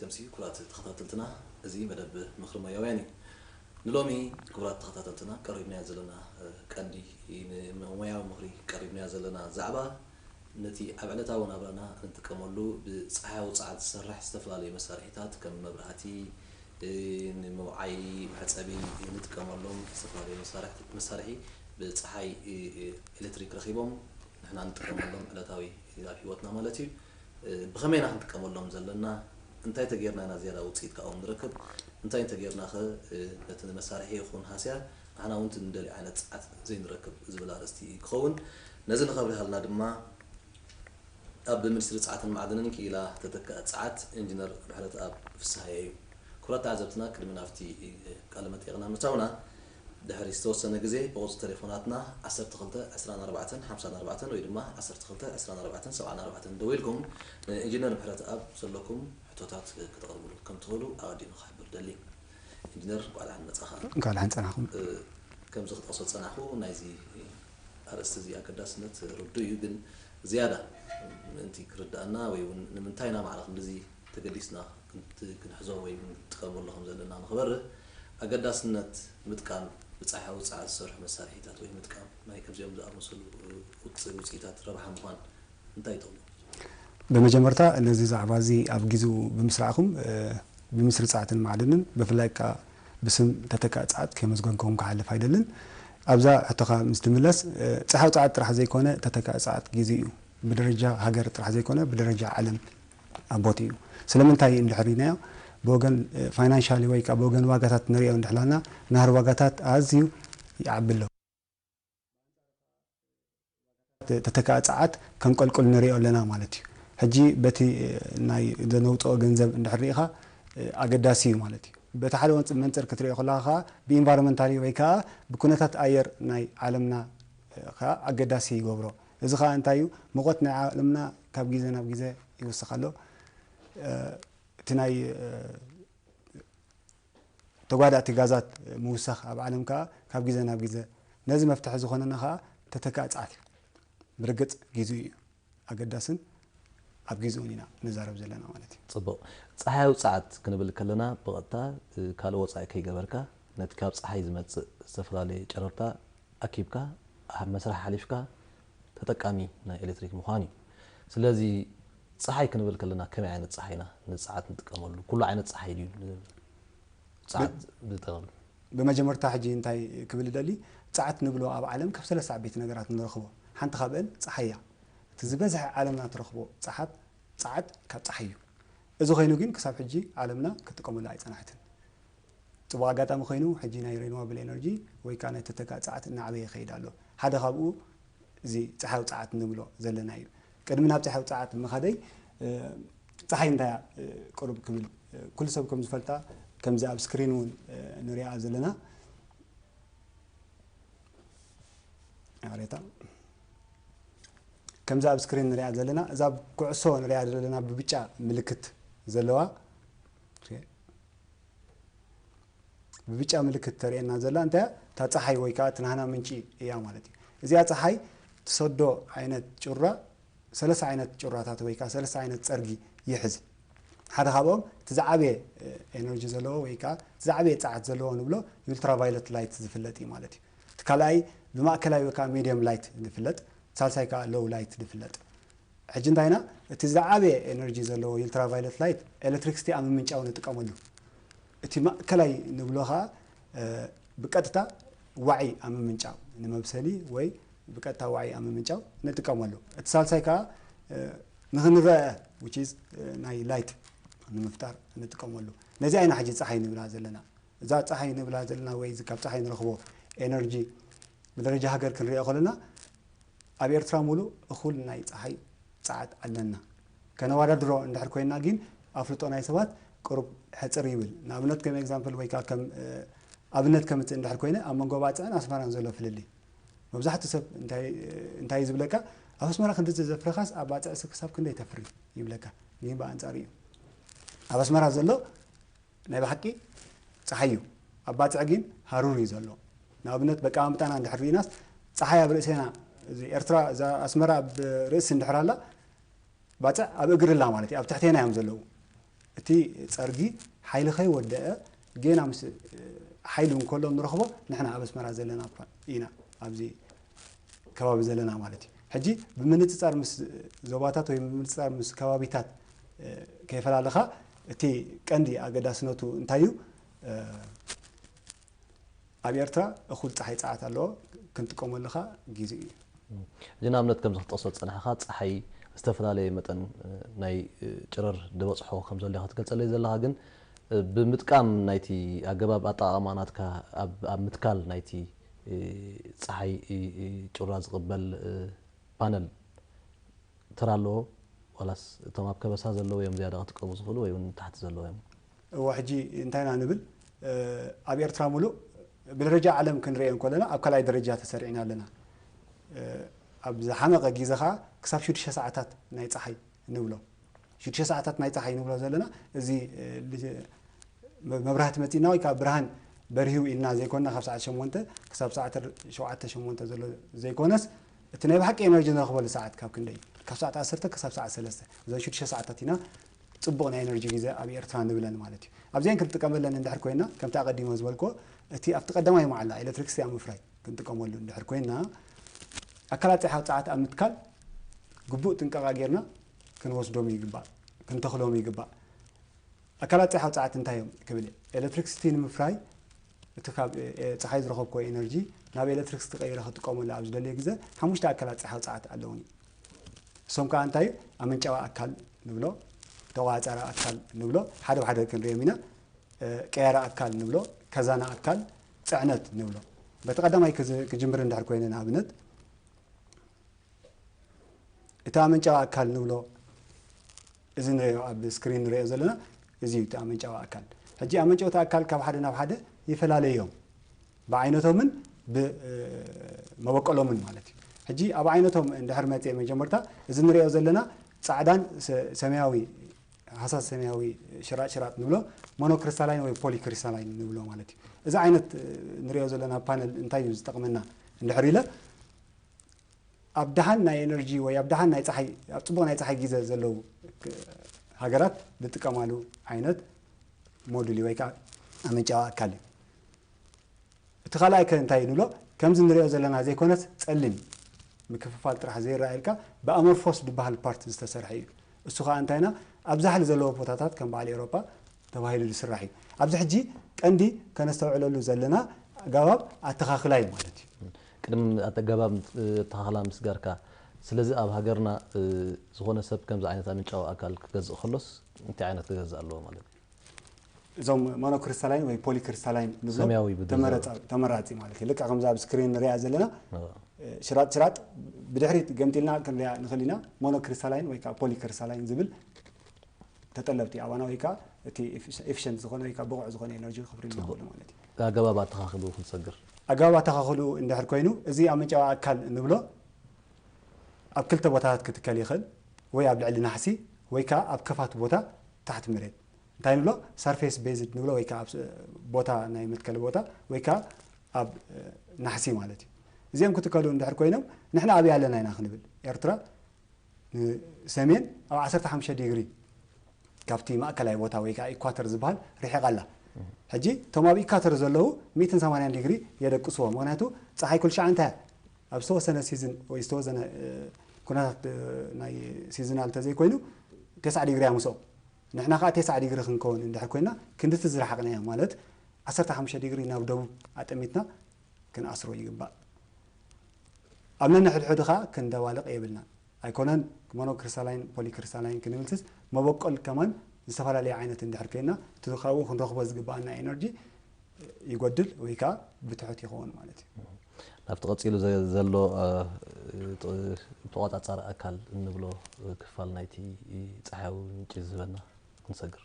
ተምሲ ክቡራት ተኸታተልትና፣ እዚ መደብ ምኽሪ ሞያውያን እዩ። ንሎሚ ክቡራት ተኸታተልትና ቀሪብናዮ ዘለና፣ እ፣ ቀንዲ ንሞያዊ ምኽሪ ቀሪብናዮ ዘለና ዛዕባ ነቲ ኣብ ዕለታዊ ናብራና እንጥቀመሉ ብጸሓያዊ ጸዓት ዝሰርሕ ዝተፈላለዩ መሳርሒታት ከም መብራህቲ፣ እ፣ ንምውዓይ፣ መሕጸቢ እንጥቀመሎም ዝተፈላለዩ መሳርሒ፣ መሳርሒ ብጸሓይ፣ እ፣ እ፣ ኤሌክትሪክ ረኺቦም ንሕና እንጥቀመሎም ዕለታዊ ኣብ ህይወትና ማለት እዩ። እ፣ ብኸመይ ኢና ክንጥቀመሎም ዘለና? እንታይ ተጌርና ኢና ዝያዳ ውጽኢት ካብኦም ንረክብ? እንታይ እንተጌርና ኸ፣ እ፣ ነቲ መሳርሒ ይኹን ሃስያ ንሕና እውን እቲ ንደልዮ ዓይነት ጸዓት ዘይንረክብ ዝብል ኣርእስቲ ክኸውን። ነዚ ንኸብርሃልና ድማ ኣብ ሚኒስትሪ ጸዓትን ማዕድንን ክኢላ ተተካኢ ጸዓት ኢንጂነር ምሕረተኣብ ፍስሃየ እዩ። ክቡራት ተዓዘብትና፣ ቅድሚ ናብቲ ቃለ መጠይቕና ምእታውና፣ ድሕሪ ዝተወሰነ ግዜ ብቑጽሪ ተሌፎናትና ዓሰርተ ክልተ ዕስራን ኣርባዕተን ሓምሳን ኣርባዕተን ወይ ድማ ዓሰርተ ክልተ ዕስራን ኣርባዕተን ሰብዓን ኣርባዕተን ደዊልኩም ንኢንጂነር ምሕረተኣብ ዘለኩም ሕቶታት ከተቕርብሉ ከም ትኽእሉ ኣቐዲመ ክሕብር ደሊ። ኢንጂነር፣ እንኳዕ ደሓን መጻኻ። እንኳዕ ደሓን ጸናኹም። እ፣ ከምዚ ክጠቕሶ ዝጸናሕኩ፣ ናይዚ ኣርእስቲ እዚ ኣገዳስነት ርዱእ እዩ፣ ግን ዝያዳ ምእንቲ ክርድኣና ወይ እውን ንምንታይ ኢና ማዕረ ክንድዚ ተገዲስና ክንት-፣ ክንሕዞ ወይ እውን ክንጥቀመሉ ከም ዘለና ንኽበርህ፣ ኣገዳስነት ምጥቃም ብጻሕያዊ ጸዓት ዝሰርሑ መሳርሒታት ወይ ምጥቃም ናይ ከምዚኦም ዝኣመሰሉ ውጽ-፣ ውጽኢታት ረብሓ ምዃን እንታይ ይጠቕሙ? ብመጀመርታ ነዚ ዛዕባ እዚ ኣብ ግዚኡ ብምስራዕኩም፣ እ፣ ብሚኒስትሪ ጸዓትን ማዕድንን ብፍላይ ከኣ ብስም ተተካኢ ጸዓት ከየመስገንኩም ክሓልፍ ኣይደልን። ኣብዛ ሕቶኻ ምስ ትምለስ፣ እ፣ ጸሓያዊ ጸዓት ጥራሕ ዘይኮነ ተተካኢ ጸዓት ግዚኡ እዩ። ብደረጃ ሃገር ጥራሕ ዘይኮነ ብደረጃ ዓለም ኣቦት እዩ። ስለምንታይ እንድሕር ኢልናዮ፣ ብወገን፣ እ፣ ፋይናንሻሊ ወይ ከኣ ብወገን ዋጋታት ንሪኦ እንድሕር ኢልና፣ ናህሪ ዋጋታት ኣዝዩ ይዓቢ ኣሎ። ተተካኢ ጸዓት ከንቀልቅል ንሪኦ ኣለና ማለት እዩ። ሕጂ በቲ፣ እ፣ ናይ ዘነውጽኦ ገንዘብ እንድሕር ርኢኻ፣ እ፣ ኣገዳሲ እዩ ማለት እዩ። በቲ ሓደ ወንጽ-፣ መንጽር ክትሪኦ ከለኻ ከኣ ብኢንቫይሮመንታሊ ወይ ከኣ ብኩነታት ኣየር ናይ ዓለምና፣ እ፣ ከኣ ኣገዳሲ ይገብሮ። እዚ ከኣ እንታይ እዩ? ሙቐት ናይ ዓለምና ካብ ግዜ ናብ ግዜ ይውስኽ ኣሎ። እ፣ እቲ ናይ፣ እ፣ ተጓዳእቲ ጋዛት ምውሳኽ ኣብ ዓለም ከኣ ካብ ግዜ ናብ ግዜ፣ ነዚ መፍትሒ ዝኾነና ከኣ ተተካኢ ጸዓት እዩ። ብርግጽ ግዚኡ እዩ ኣገዳስን ኣብ ግዚኡን ኢና ንዛረብ ዘለና ማለት እዩ። ጽቡቕ። ጸሓያዊ ጸዓት ክንብል ከለና ብቐጥታ፣ እ፣ ካልእ ወጻኢ ከይገበርካ ነቲ ካብ ጸሓይ ዝመጽእ ዝተፈላለየ ጨረርታ ኣኪብካ ኣብ መስርሕ ሓሊፍካ ተጠቃሚ ናይ ኤሌክትሪክ ምዃን እዩ። ስለዚ ጸሓይ ክንብል ከለና ከመይ ዓይነት ጸሓይ ኢና ንጸዓት ንጥቀመሉ? ኩሉ ዓይነት ጸሓይ ድዩ ንጸዓት ዝጠቕም? ብመጀመርታ ሕጂ እንታይ ክብል እደሊ፣ ጸዓት ንብሎ ኣብ ዓለም ካብ ሰለስተ ዓበይቲ ነገራት ንረኽቦ። ሓንቲ ካብአን ጸሓይ እያ። እቲ ዝበዝሐ ዓለምና ትረኽቦ ጸሓት፣ ጸዓት ካብ ጸሓይ እዩ። እዚ ኮይኑ ግን ክሳብ ሕጂ ዓለምና ክትጥቀመሉ ኣይጸናሕትን። ጽቡቕ ኣጋጣሚ ኮይኑ፣ ሕጂ ናይ ሪኒዋብል ኤነርጂ ወይ ከኣ ናይ ተተካኢ ጸዓት እናዓበየ ይኸይድ ኣሎ። ሓደ ካብኡ እዚ ጸሓያዊ ጸዓት ንብሎ ዘለና እዩ። ቅድሚ ናብ ጸሓያዊ ጸዓት ምኻደይ፣ እ፣ ጸሓይ እንታይ እያ፣ እ፣ ቁሩብ ክብል፣ እ፣ ኩሉ ሰብ ከም ዝፈልጣ፣ ከምዚ ኣብ ስክሪን እውን፣ እ፣ ንሪኣ ዘለና፣ ኣሬታ፣ ከምዚ ኣብ ስክሪን ንሪኣ ዘለና፣ እዛ ኩዕሶ ንሪኣ ዘለና ብብጫ ምልክት ዘለዋ፣ ኦኬ። ብብጫ ምልክት ተርእየና ዘላ እንታይ እያ? እታ ጸሓይ ወይ ከኣ እቲ ናህና ምንጪ እያ ማለት እዩ። እዚኣ ጸሓይ ትሰዶ ዓይነት ጩራ፣ ሰለስተ ዓይነት ጩራታት ወይ ከኣ ሰለስተ ዓይነት ጸርጊ ይሕዝ። ሓደ ካብኦም እቲ ዝዓበየ፣ እ፣ ኤነርጂ ዘለዎ ወይ ከኣ እቲ ዝዓበየ ጸዓት ዘለዎ ንብሎ ዩልትራቫዮለት ላይት ዝፍለጥ እዩ ማለት እዩ። እቲ ካልኣይ ብማእከላይ ወይ ከኣ ሚድየም ላይት ዝፍለጥ፣ ሳልሳይ ከኣ ሎው ላይት ዝፍለጥ። ሕጂ እንታይ ኢና? እቲ ዝዓበየ ኤነርጂ ዘለዎ ዩልትራቫዮለት ላይት ኤሌክትሪክሲቲ ኣብ ምምንጫው ንጥቀመሉ። እቲ ማእከላይ ንብሎ ኸኣ፣ እ፣ ብቀጥታ ዋዒ ኣብ ምምንጫው፣ ንመብሰሊ ወይ ብቀጥታ ዋዒ ኣብ ምምንጫው ንጥቀመሉ። እቲ ሳልሳይ ከኣ፣ እ፣ ንኽንረአ፣ which is፣ እ፣ ናይ ላይት ንምፍጣር ንጥቀመሉ። ነዚኣ ኢና ሕጂ ጸሓይ ንብላ ዘለና። እዛ ጸሓይ ንብላ ዘለና ወይ እዚ ካብ ጸሓይ ንረኽቦ ኤነርጂ ብደረጃ ሃገር ክንሪኦ ከለና፣ ኣብ ኤርትራ ሙሉእ እኹል ናይ ጸሓይ ጸዓት ኣለና። ከነወዳድሮ እንድሕር ኮይና ግን ኣፍልጦ ናይ ሰባት ቁሩብ ሕጽር ይብል። ንኣብነት ከም ኤግዛምፕል ወይ ከኣ ከም፣ እ፣ ኣብነት ከምጽእ እንድሕር ኮይነ ኣብ መንጎ ባጽዕን ኣስመራን ዘሎ ፍልልይ። መብዛሕትኡ ሰብ እንታይ፣ እንታይ እዩ ዝብለካ? ኣብ ኣስመራ ክንድዚ ዘፍረኻስ ኣብ ባጽዕ ክሳብ ክንደይ ተፍሪ ይብለካ። ግን ብኣንጻሩ እዩ። ኣብ ኣስመራ ዘሎ ናይ ብሓቂ ጸሓይ እዩ። ኣብ ባጽዕ ግን ሃሩር እዩ ዘሎ። ንኣብነት በቃ ኣምጣና እንድሕር ርኢናስ ጸሓይ ኣብ ርእሴና፣ እዚ ኤርትራ፣ እዛ ኣስመራ ኣብ ርእሲ እንድሕር ኣላ፣ ባጽዕ ኣብ እግሪ ኣላ ማለት እዩ። ኣብ ትሕቴና እዮም ዘለዉ። እቲ ጸርጊ ሓይሊ ከይወደአ ጌና ምስ ሓይሉ እንከሎ ንረኽቦ ንሕና ኣብ ኣስመራ ዘለና እኳ ኢና ኣብዚ ከባቢ ዘለና ማለት እዩ። ሕጂ ብምንጽጻር ምስ ዞባታት ወይ ብምንጽጻር ምስ ከባቢታት ከይፈላለኻ እቲ ቀንዲ ኣገዳስነቱ እንታይ እዩ? ኣብ ኤርትራ እኹል ጸሓይ ጸዓት ኣለዎ፣ ክንጥቀመሉ ኸኣ ግዜ እዩ። ሕጂ ንኣብነት ከምዚ ክትጠቕሶ ዝጸናሕኻ ጸሓይ ዝተፈላለየ መጠን ናይ ጭረር ዝበጽሖ ከም ዘሎ ኢኻ ትገልጸለይ ዘለኻ፣ ግን ብምጥቃም ናይቲ ኣገባብ ኣጠቓቕማ ናትካ ኣብ ኣብ ምትካል ናይቲ ጸሓይ ጭራ ዝቕበል ፓነል ተራ ኣለዎ ዋላስ እቶም ኣብ ከበሳ ዘለዉ እዮም ዝያዳ ክጥቀሙ ዝኽእሉ ወይ እውን ታሕቲ ዘለዉ እዮም? እዎ ሕጂ እንታይ ኢና ንብል ኣብ ኤርትራ ሙሉእ ብደረጃ ዓለም ክንሪኦ እንከለና ኣብ ካልኣይ ደረጃ ተሰሪዕና ኣለና። ኣብ ዝሓመቐ ግዜ ኸዓ ክሳብ ሽዱሽተ ሰዓታት ናይ ፀሓይ ንብሎ ሽዱሽተ ሰዓታት ናይ ፀሓይ ንብሎ ዘለና እዚ መብራህቲ መፂና ወይ ከዓ ብርሃን በርሂው ኢልና ዘይኮንና ካብ ሰዓት ሸሞንተ ክሳብ ሰዓት ሸውዓተ ሸሞንተ ዘሎ ዘይኮነስ እቲ ናይ ብሓቂ ኤነርጂ ንረኽበሉ ሰዓት ካብ ክንደይ ካብ ሰዓት ዓሰርተ ክሳብ ሰዓት ሰለስተ እዘን ሽዱሽተ ሰዓታት ኢና ፅቡቕ ናይ ኤነርጂ ግዜ ኣብ ኤርትራ ንብለን ማለት እዩ ኣብዚአን ክንጥቀመለን እንድሕር ኮይና ከምቲ ኣቐዲሞ ዝበልክዎ እቲ ኣብቲ ቀዳማይ መዓላ ኤሌክትሪክሲቲ ኣብ ምፍራይ ክንጥቀመሉ እንድሕር ኮይና ኣካላት ፀሓይ ፀዓት ኣብ ምትካል ግቡእ ጥንቃቓ ጌርና ክንወስዶም ይግባእ ክንተኽሎም ይግባእ ኣካላት ፀሓይ ፀዓት እንታይ እዮም ክብል እየ ኤሌክትሪክሲቲ ንምፍራይ እቲ ካብ ፀሓይ ዝረኸብኮ ኤነርጂ ናብ ኤሌክትሪክሲቲ ቀይረ ክጥቀመሉ ኣብ ዝደልየ ግዜ ሓሙሽተ ኣካላት ፀሓይ ፀዓት ኣለውኒ እሶም ከዓ እንታይ ኣመንጫዊ ኣካል ንብሎ ተቋፃሪ ኣካል ንብሎ ሓደ ሓደ ክንሪኦም ኢና ቀያሪ ኣካል ንብሎ ከዛና ኣካል ፅዕነት ንብሎ በቲ ቀዳማይ ክጅምር እንድሕር ኮይነ ንኣብነት እቲ ኣመንጫዊ ኣካል ንብሎ እዚ ንሪኦ ኣብ ስክሪን ንሪኦ ዘለና እዚ እዩ እቲ ኣመንጫዊ ኣካል ሕጂ ኣመንጨውቲ ኣካል ካብ ሓደ ናብ ሓደ ይፈላለዩ እዮም ብዓይነቶምን ብመበቀሎምን ማለት እዩ ሕጂ ኣብ ዓይነቶም እንድሕር መፅአ መጀመርታ እዚ ንሪኦ ዘለና ፃዕዳን ሰማያዊ ሃሳስ ሰማያዊ ሽራጥ ሽራጥ ንብሎ ሞኖክሪስታላይን ወይ ፖሊክሪስታላይን ንብሎ ማለት እዩ እዚ ዓይነት ንሪኦ ዘለና ፓነል እንታይ እዩ ዝጠቕመና እንድሕር ኢለ ኣብ ደሓን ናይ ኤነርጂ ወይ ኣብ ደሓን ናይ ፀሓይ ኣብ ፅቡቕ ናይ ፀሓይ ግዜ ዘለዉ ሃገራት ዝጥቀማሉ ዓይነት ሞዱል ወይ ከዓ ኣመንጫዊ ኣካል እዩ እቲ ካልኣይ ከ እንታይ ንብሎ ከምዚ ንሪኦ ዘለና ዘይኮነስ ፀሊም ምክፍፋል ጥራሕ ዘይረኣየልካ ብኣመርፎስ ዝበሃል ፓርት ዝተሰርሐ እዩ እሱ ከዓ እንታይ ኢና ኣብ ዛሕሊ ዘለዎ ቦታታት ከም በዓል ኤሮፓ ተባሂሉ ዝስራሕ እዩ ኣብዚ ሕጂ ቀንዲ ከነስተውዕለሉ ዘለና ኣገባብ ኣተኻኽላ እዩ ማለት እዩ ቅድሚ ኣገባብ ኣተኻኽላ ምስጋርካ ስለዚ ኣብ ሃገርና ዝኾነ ሰብ ከምዚ ዓይነት ኣምንጫዊ ኣካል ክገዝእ ከሎስ እንታይ ዓይነት ክገዝእ ኣለዎ ማለት እዩ እዞም ሞኖክሪስታላይን ወይ ፖሊክሪስታላይን ንብሎም ሰማያዊ ብድዛዊ ተመረፃ- ተመራፂ ማለት እዩ ልክዕ ከምዚ ኣብ ስክሪን ንሪኣ ዘለና ሽራጥ ሽራጥ ብድሕሪት ገምጢልና ክንሪኣ ንኽእል ኢና ሞኖክሪስታላይን ወይ ከዓ ፖሊክሪስታላይን ዝብል ተጠለብቲ ኣባና ወይ ከዓ እቲ ኤፊሽንት ዝኾነ ወይ ከዓ ብቑዕ ዝኾነ ኤነርጂ ክፍሪ ንኽእሉ ማለት እዩ ኣገባብ ኣተኻኽሉ ክንሰግር ኣገባብ ኣተኻኽሉ እንድሕር ኮይኑ እዚ ኣመንጫዊ ኣካል ንብሎ ኣብ ክልተ ቦታታት ክትከል ይኽእል ወይ ኣብ ልዕሊ ናሕሲ ወይ ከዓ ኣብ ከፋት ቦታ ታሕቲ መሬት እንታይ ንብሎ ሰርፌስ ቤዝድ ንብሎ ወይ ከዓ ኣብ ቦታ ናይ መትከሊ ቦታ ወይ ከዓ ኣብ ናሕሲ ማለት እዩ እዚኦም ክትከሉ እንድሕር ኮይኖም ንሕና ኣብይ ኣለና ኢና ክንብል ኤርትራ ንሰሜን ኣብ ዓሰርተ ሓሙሽተ ዲግሪ ካብቲ ማእከላይ ቦታ ወይ ከዓ ኢኳተር ዝበሃል ርሒቕ ኣላ ሕጂ እቶም ኣብ ኢኳተር ዘለዉ ሚእትን ሰማንያን ዲግሪ የደቅስዎ ምክንያቱ ፀሓይ ኩልሻዕ እንታይ ኣብ ዝተወሰነ ሲዝን ወይ ዝተወሰነ ኩነታት ናይ ሲዝናል ተዘይኮይኑ ተስዓ ዲግሪ እያ ምስኦም ንሕና ከዓ ተስዓ ዲግሪ ክንከውን እንድሕር ኮይና ክንድቲ ዝረሓቕናዮ ማለት ዓሰርተ ሓሙሽተ ዲግሪ ናብ ደቡብ ኣጠሚትና ክንኣስሮ ይግባእ ኣብ ነንሕድሕዱ ከዓ ክንደባልቕ የብልናን ኣይኮነን ሞኖክሪስታላይን ፖሊክሪስታላይን ክንብልስስ መበቆል ከማን ዝተፈላለየ ዓይነት እንድሕር ኮይና እቲ ካብኡ ክንረኽቦ ዝግባኣና ኤነርጂ ይጎድል ወይ ከዓ ብትሑት ይኸውን ማለት እዩ። ናብቲ ቀፂሉ ዘሎ ተቆፃፃሪ ኣካል እንብሎ ክፋል ናይቲ ፀሓያዊ ምንጪ ዝህበና ክንሰግር።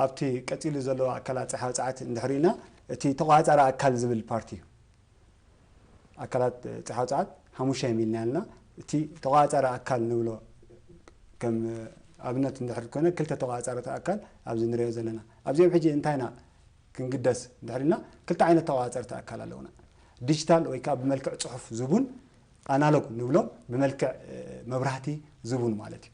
ኣብቲ ቀፂሉ ዘሎ ኣካላት ፀሓያዊ ፀዓት እንድሕር ኢልና እቲ ተቆፃፃሪ ኣካል ዝብል ፓርቲ እዩ። ኣካላት ፀሓያዊ ፀዓት ሓሙሽተ እዮም ኢልና ያልና እቲ ተቆፃፃሪ ኣካል ንብሎ ከም ኣብነት እንድሕር ኮነ ክልተ ተቆፃፀርቲ ኣካል ኣብዚ ንሪኦ ዘለና ኣብዚኦም ሕጂ እንታይ ኢና ክንግደስ እንድሕር ኢልና ክልተ ዓይነት ተቆፃፀርቲ ኣካል ኣለውና ዲጂታል ወይ ከዓ ብመልክዕ ፅሑፍ ዝቡን ኣናሎግ ንብሎም ብመልክዕ መብራህቲ ዝቡን ማለት እዩ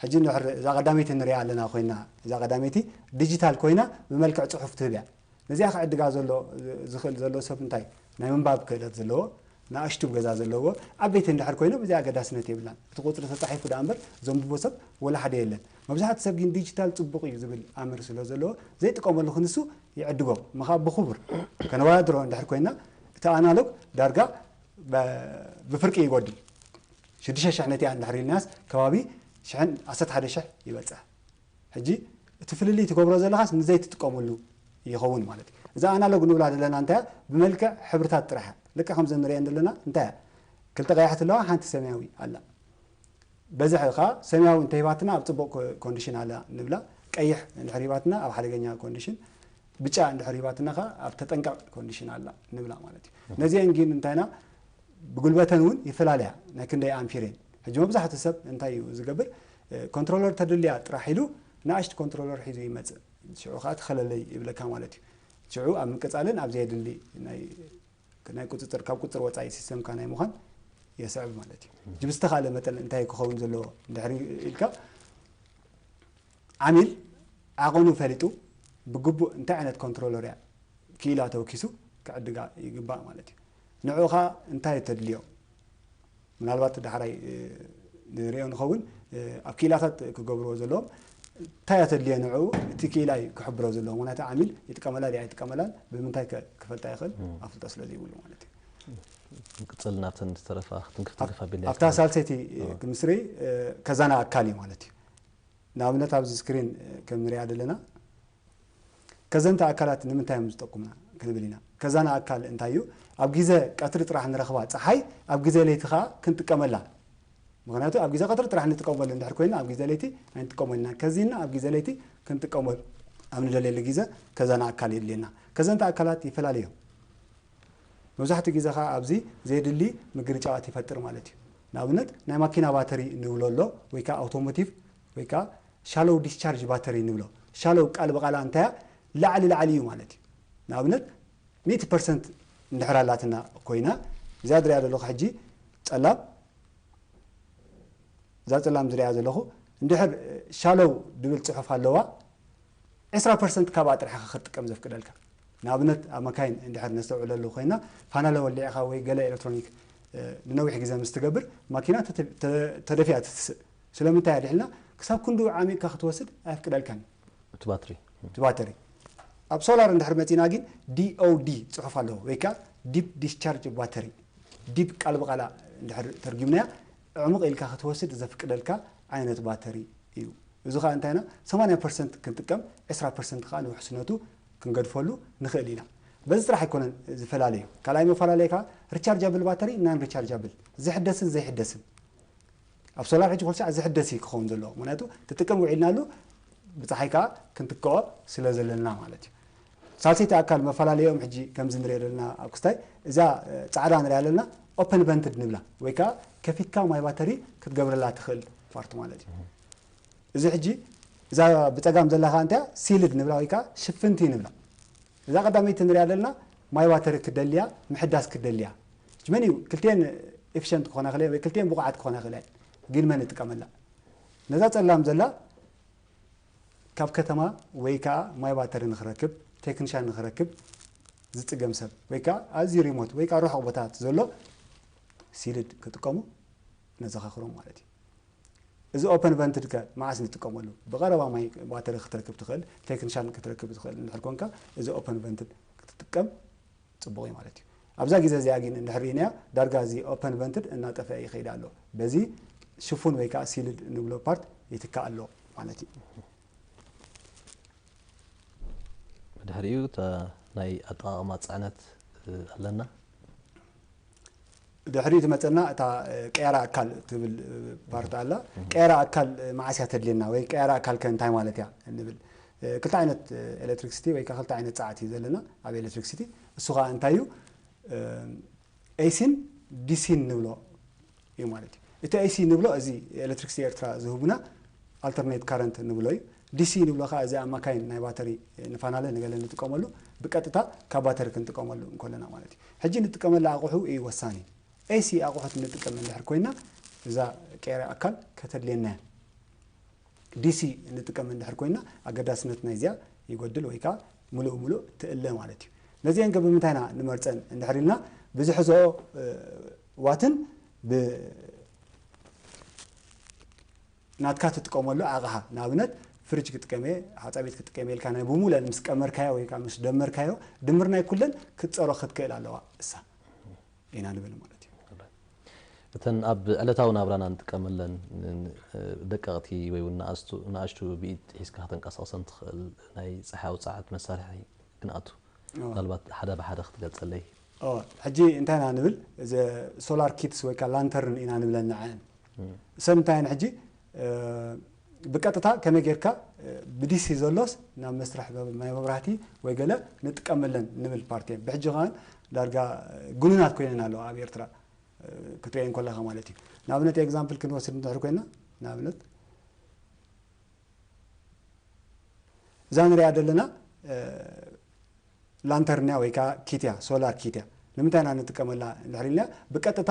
ሕጂ እንድሕር እዛ ቀዳመይቲ ንሪኣ ኣለና ኮይና፣ እዛ ቀዳመይቲ ዲጂታል ኮይና ብመልክዕ ጽሑፍ ትህብ እያ። ነዚኣ ክዕድጋ ዘሎ ዝኽእል ዘሎ ሰብ እንታይ ናይ ምንባብ ክእለት ዘለዎ ንኣሽቱ ገዛ ዘለዎ ዓበይቲ እንድሕር ኮይኖም እዚኣ ኣገዳስነት የብላን። እቲ ቁፅሪ ተፃሒፉ ደኣ እምበር ዘንብቦ ሰብ ወላ ሓደ የለን። መብዛሕትኡ ሰብ ግን ዲጂታል ፅቡቕ እዩ ዝብል ኣምር ስለ ዘለዎ ዘይጥቀመሉ ክንሱ ይዕድጎ። ምኻ ብኽቡር ከነወዳድሮ እንድሕር ኮይና እቲ ኣናሎግ ዳርጋ በ- ብፍርቂ ይጎድል። ሽዱሽተ ሽሕ ነቲኣ እንድሕር ኢልናስ ከባቢ ሽሕን ዓሰርተ ሓደ ሽሕ ይበፅሕ። ሕጂ እቲ ፍልልይ ትገብሮ ዘለኻስ ንዘይትጥቀመሉ ይኸውን ማለት እዩ። እዛ ኣናሎግ ንብላ ዘለና እንታይ እያ? ብመልክዕ ሕብርታት ጥራሕ እያ። ልክዕ ከምዘን ንሪአን ዘለና እንታይ እያ? ክልተ ቀያሕቲ ኣለዋ፣ ሓንቲ ሰማያዊ ኣላ። በዝሒ ኸዓ ሰማያዊ እንተሂባትና ኣብ ፅቡቕ ኮ- ኮንዲሽን ኣላ ንብላ፣ ቀይሕ እንድሕር ሂባትና ኣብ ሓደገኛ ኮንዲሽን፣ ብጫ እንድሕር ሂባትና ኸዓ ኣብ ተጠንቀቕ ኮንዲሽን ኣላ ንብላ ማለት እዩ። ነዚአን ግን እንታይና ብጉልበተን እውን ይፈላለያ፣ ናይ ክንደይ ኣምፒር እየን። ሕጂ መብዛሕትኡ ሰብ እንታይ እዩ ዝገብር? ኮንትሮለር ተድልያ ጥራሕ ኢሉ ንኣሽቱ ኮንትሮለር ሒዙ ይመፅእ። ሽዑ ከዓ ትኸለለይ ይብለካ ማለት እዩ። ሽዑ ኣብ ምቅፃልን ኣብ ዘየድሊ ናይ ናይ ቁፅፅር ካብ ቁፅር ወፃኢ ሲስተምካ ናይ ምዃን የስዕብ ማለት እዩ። ሕጂ ብዝተኻእለ መጠን እንታይ ክኸውን ዘለዎ እንድሕር ኢልካ ዓሚል ዓቐኑ ፈሊጡ ብግቡእ እንታይ ዓይነት ኮንትሮለር እያ ክኢላ ተወኪሱ ክዕድጋ ይግባእ ማለት እዩ። ንዕኡ ኸዓ እንታይ ተድልዮ ምናልባት ዳሕራይ ንሪኦ ንኸውን ኣብ ክኢላታት ክገብርዎ ዘለዎም እንታይ እያ ተድልዮ ንዕኡ እቲ ክኢላ እዩ ክሕብሮ ዘለዎ። ምክንያቱ ዓሚል ይጥቀመላ ድያ ኣይጥቀመላን ብምንታይ ከ ክፈልጣ ይኽእል ኣፍልጦ ስለ ዘይብሉ ማለት እዩ። ንቅፅል ናብተን ዝተረፋ ክትንክፍ ትንክፍ ኣቢልና ኣብታ ሳልሰይቲ ክምስሪ ከዛና ኣካል እዩ ማለት እዩ። ንኣብነት ኣብዚ ስክሪን ከም ንሪኣ ዘለና ከዘንተ ኣካላት ንምንታይ እዮም ዝጠቁምና ክንብል ኢና። ከዛና ኣካል እንታይ እዩ? ኣብ ግዜ ቀትሪ ጥራሕ ንረኽባ ፀሓይ ኣብ ግዜ ለይቲ ከዓ ክንጥቀመላ። ምክንያቱ ኣብ ግዜ ቀትሪ ጥራሕ ንጥቀመሉ እንድሕር ኮይና ኣብ ግዜ ለይቲ ኣይንጥቀመሉ ኢና። ከዚና ኣብ ግዜ ለይቲ ክንጥቀመሉ ኣብ ንደልየሉ ግዜ ከዛና ኣካል የድልየና። ከዘንተ ኣካላት ይፈላለዩ እዮም። መብዛሕትኡ ግዜ ከዓ ኣብዚ ዘየድሊ ምግርጫዋት ይፈጥር ማለት እዩ። ንኣብነት ናይ ማኪና ባተሪ ንብሎ ኣሎ ወይ ከዓ ኣውቶሞቲቭ ወይ ከዓ ሻሎው ዲስቻርጅ ባተሪ ንብሎ። ሻሎው ቃል ብቃላ እንታይ እያ? ላዕሊ ላዕሊ እዩ ማለት እዩ። ንኣብነት ሚእቲ ፐርሰንት እንድሕር ኣላትና ኮይና እዛ ዝሪኣ ዘለኹ ሕጂ ፀላም እዛ ፀላም ዝሪኣ ዘለኹ እንድሕር ሻሎው ድብል ፅሑፍ ኣለዋ ዕስራ ፐርሰንት ካብኣ ጥራሕ ክትጥቀም ዘፍቅደልካ። ንኣብነት ኣብ መካይን እንድሕር ነስተውዕለሉ ኮይና ፋናለ ወሊዕኻ ወይ ገለ ኤሌክትሮኒክ ንነዊሕ ግዜ ምስ ትገብር ማኪና ተደፊኣ ትትስእ። ስለምንታይ ኣድሕልና ክሳብ ክንድኡ ዓሚቕካ ክትወስድ ኣየፍቅደልካን እዩ። እቲ ባትሪ እቲ ባተሪ ኣብ ሶላር እንድሕር መፂና ግን ዲኦዲ ፅሑፍ ኣለዎ ወይ ከዓ ዲፕ ዲስቻርጅ ባተሪ ዲፕ ቃል ብቃላ እንድሕር ተርጊምናያ ዕሙቕ ኢልካ ክትወስድ ዘፍቅደልካ ዓይነት ባተሪ እዩ። እዚ ከዓ እንታይና ሰማንያ ፐርሰንት ክንጥቀም ዕስራ ፐርሰንት ከዓ ንውሕስነቱ ክንገድፈሉ ንኽእል ኢና። በዚ ጥራሕ ኣይኮነን ዝፈላለዩ። ካልኣይ መፈላለየ ከዓ ሪቻርጃብል ባተሪ ናን ሪቻርጃብል ዝሕደስን ዘይሕደስን ኣብ ሶላር ሕጂ ኩሉ ሰዓት ዝሕደስ እዩ ክኸውን ዘለዎ ምክንያቱ ትጥቀም ውዒልናሉ ብፀሓይ ከዓ ክንትክኦ ስለ ዘለና ማለት እዩ። ሳልሰይቲ ኣካል መፈላለዮም ሕጂ ከምዚ ንሪኦ ዘለና ኣብ ክስታይ እዛ ፃዕዳ ንሪኣ ዘለና ኦፐን ቨንትድ ንብላ ወይ ከዓ ከፊትካ ማይ ባተሪ ክትገብረላ ትኽእል ፓርት ማለት እዩ። እዚ ሕጂ እዛ ብፀጋም ዘላ ከዓ እንታይ እያ? ሲልድ ንብላ ወይ ከዓ ሽፍንቲ ንብላ። እዛ ቀዳመይቲ ንሪኣ ዘለና ማይ ባተሪ ክደልያ ምሕዳስ ክደልያ ሕጂ መን እዩ ክልቴን ኤፊሸንት ክኾና ክለ ወይ ክልቴን ብቑዓት ክኾና ክለ ግን መን ይጥቀመላ? ነዛ ፀላም ዘላ ካብ ከተማ ወይ ከዓ ማይ ባተሪ ንክረክብ ቴክኒሻን ንክረክብ ዝፅገም ሰብ ወይ ከዓ ኣዝዩ ሪሞት ወይ ከዓ ርሑቕ ቦታት ዘሎ ሲልድ ክጥቀሙ ነዘኻኽሮም ማለት እዩ። እዚ ኦፐን ቨንትድ ከ መዓስ ንጥቀመሉ? ብቐረባ ማይ ባተሪ ክትረክብ ትኽእል ቴክኒሻን ክትረክብ ትኽእል እንድሕር ኮንካ እዚ ኦፐን ቨንትድ ክትጥቀም ፅቡቕ እዩ ማለት እዩ። ኣብዛ ግዜ እዚኣ ግን እንድሕር ርኢናያ ዳርጋ እዚ ኦፐን ቨንትድ እናጠፍአ ይኸይድ ኣሎ። በዚ ሽፉን ወይ ከዓ ሲልድ ንብሎ ፓርት ይትካእ ኣሎ ማለት እዩ። ብድሕሪኡ እታ ናይ ኣጠቓቕማ ፅዕነት ኣለና። ድሕሪኡ ትመፀና እታ ቀያራ ኣካል ትብል ፓርት ኣላ። ቀያራ ኣካል መዓስ እያ ተድልየና ወይ ቀያራ ኣካል ከ እንታይ ማለት እያ ንብል። ክልተ ዓይነት ኤሌክትሪክሲቲ ወይ ከዓ ክልተ ዓይነት ፀዓት እዩ ዘለና ኣብ ኤሌክትሪክሲቲ። እሱ ከዓ እንታይ እዩ? ኤሲን ዲሲን ንብሎ እዩ ማለት እዩ። እቲ ኤሲ ንብሎ እዚ ኤሌክትሪክሲቲ ኤርትራ ዝህቡና ኣልተርኔት ካረንት ንብሎ እዩ። ዲሲ ንብሎ ከዓ እዚ ኣማካይን ናይ ባተሪ ንፋናለ ንገለ ንጥቀመሉ ብቀጥታ ካብ ባተሪ ክንጥቀመሉ እንከለና ማለት እዩ። ሕጂ ንጥቀመላ ኣቑሑ እዩ ወሳኒ። ኤሲ ኣቑሑት ንጥቀም እንድሕር ኮይና እዛ ቀያሪ ኣካል ከተድልየና እያ። ዲሲ ንጥቀም እንድሕር ኮይና ኣገዳስነት ናይዚኣ ይጎድል ወይ ከዓ ምሉእ ምሉእ ትእለ ማለት እዩ። ነዚአን ከ ብምንታይ ኢና ንመርፀን እንድሕር ኢልና ብዝሕዝኦ ዋትን ብ ናትካ ትጥቀመሉ ኣቕሓ ንኣብነት ፍርጅ ክጥቀም እየ ሓፃቤት ክጥቀም እየ ኢልካ ናይ ብሙለን ምስ ቀመርካዮ ወይ ከዓ ምስ ደመርካዮ ድምር ናይ ኩለን ክትፀሮ ክትክእል ኣለዋ እሳ ኢና ንብል ማለት እዩ። እተን ኣብ ዕለታዊ ናብራና ንጥቀመለን ደቀቕቲ ወይ እውን ንኣሽቱ ብኢድ ሒዝካ ከተንቀሳቕሰን ትኽእል ናይ ፀሓይ ኣውፃዓት መሳርሒ ክንኣቱ ምናልባት ሓደ ብሓደ ክትገልፀለይ ሕጂ እንታይ ኢና ንብል እዚ ሶላር ኪትስ ወይ ከዓ ላንተርን ኢና ንብለን ንዐን ሰብ እንታይ ሕጂ ብቀጥታ ከመይ ጌርካ ብዲሲ ዘሎስ ናብ መስርሕ ናይ መብራህቲ ወይ ገለ ንጥቀመለን ንብል ፓርቲ ብሕጂ ከዓን ዳርጋ ጉኑናት ኮይነን ኣለዋ ኣብ ኤርትራ ክትሪአን ከለኻ ማለት እዩ ንኣብነት ኤግዛምፕል ክንወስድ እንድሕር ኮይና ንኣብነት እዛ ንሪኣ ዘለና ላንተርንያ ወይ ከዓ ኪትያ ሶላር ኪትያ ንምንታይ ኢና ንጥቀመላ እንድሕር ኢልና ብቀጥታ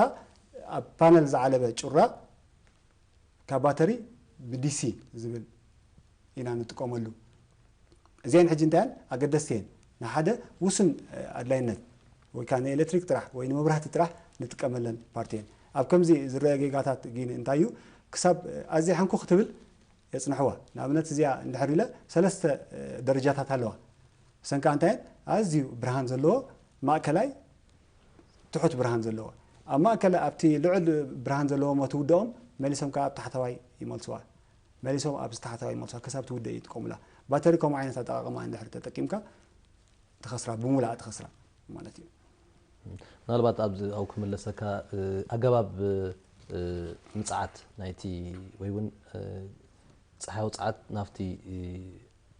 ኣብ ፓነል ዝዓለበ ጩራ ካብ ባተሪ ብዲሲ ዝብል ኢና ንጥቀመሉ እዚአን ሕጂ እንታያን ኣገደስቲ እየን ንሓደ ውሱን ኣድላይነት ወይ ከዓ ንኤሌክትሪክ ጥራሕ ወይ ንመብራህቲ ጥራሕ ንጥቀመለን ፓርቲ እየን ኣብ ከምዚ ዝረአ ጌጋታት ግን እንታይ እዩ ክሳብ ኣዝያ ሕንኩ ክትብል የፅንሕዋ ንኣብነት እዚኣ እንድሕር ኢለ ሰለስተ ደረጃታት ኣለዋ እሰን ከዓ እንታይ ኣዝዩ ብርሃን ዘለዎ ማእከላይ ትሑት ብርሃን ዘለዎ ኣብ ማእከል ኣብቲ ልዑል ብርሃን ዘለዎ ሞ ትውደኦም መሊሶም ከዓ ኣብ ታሕተዋይ ይመልስዋ መሊሶም ኣብ ታሕተዋይ ይመልስዋ ክሳብ ትውደ ይጥቀሙላ ባተሪ ከምኡ ዓይነት ኣጠቃቀማ እንድሕር ተጠቂምካ ትኸስራ ብሙላእ ትኸስራ ማለት እዩ ምናልባት ኣብዚ ኣብ ክምለሰካ ኣገባብ ምፅዓት ናይቲ ወይ እውን ፀሓይ ውፅዓት ናብቲ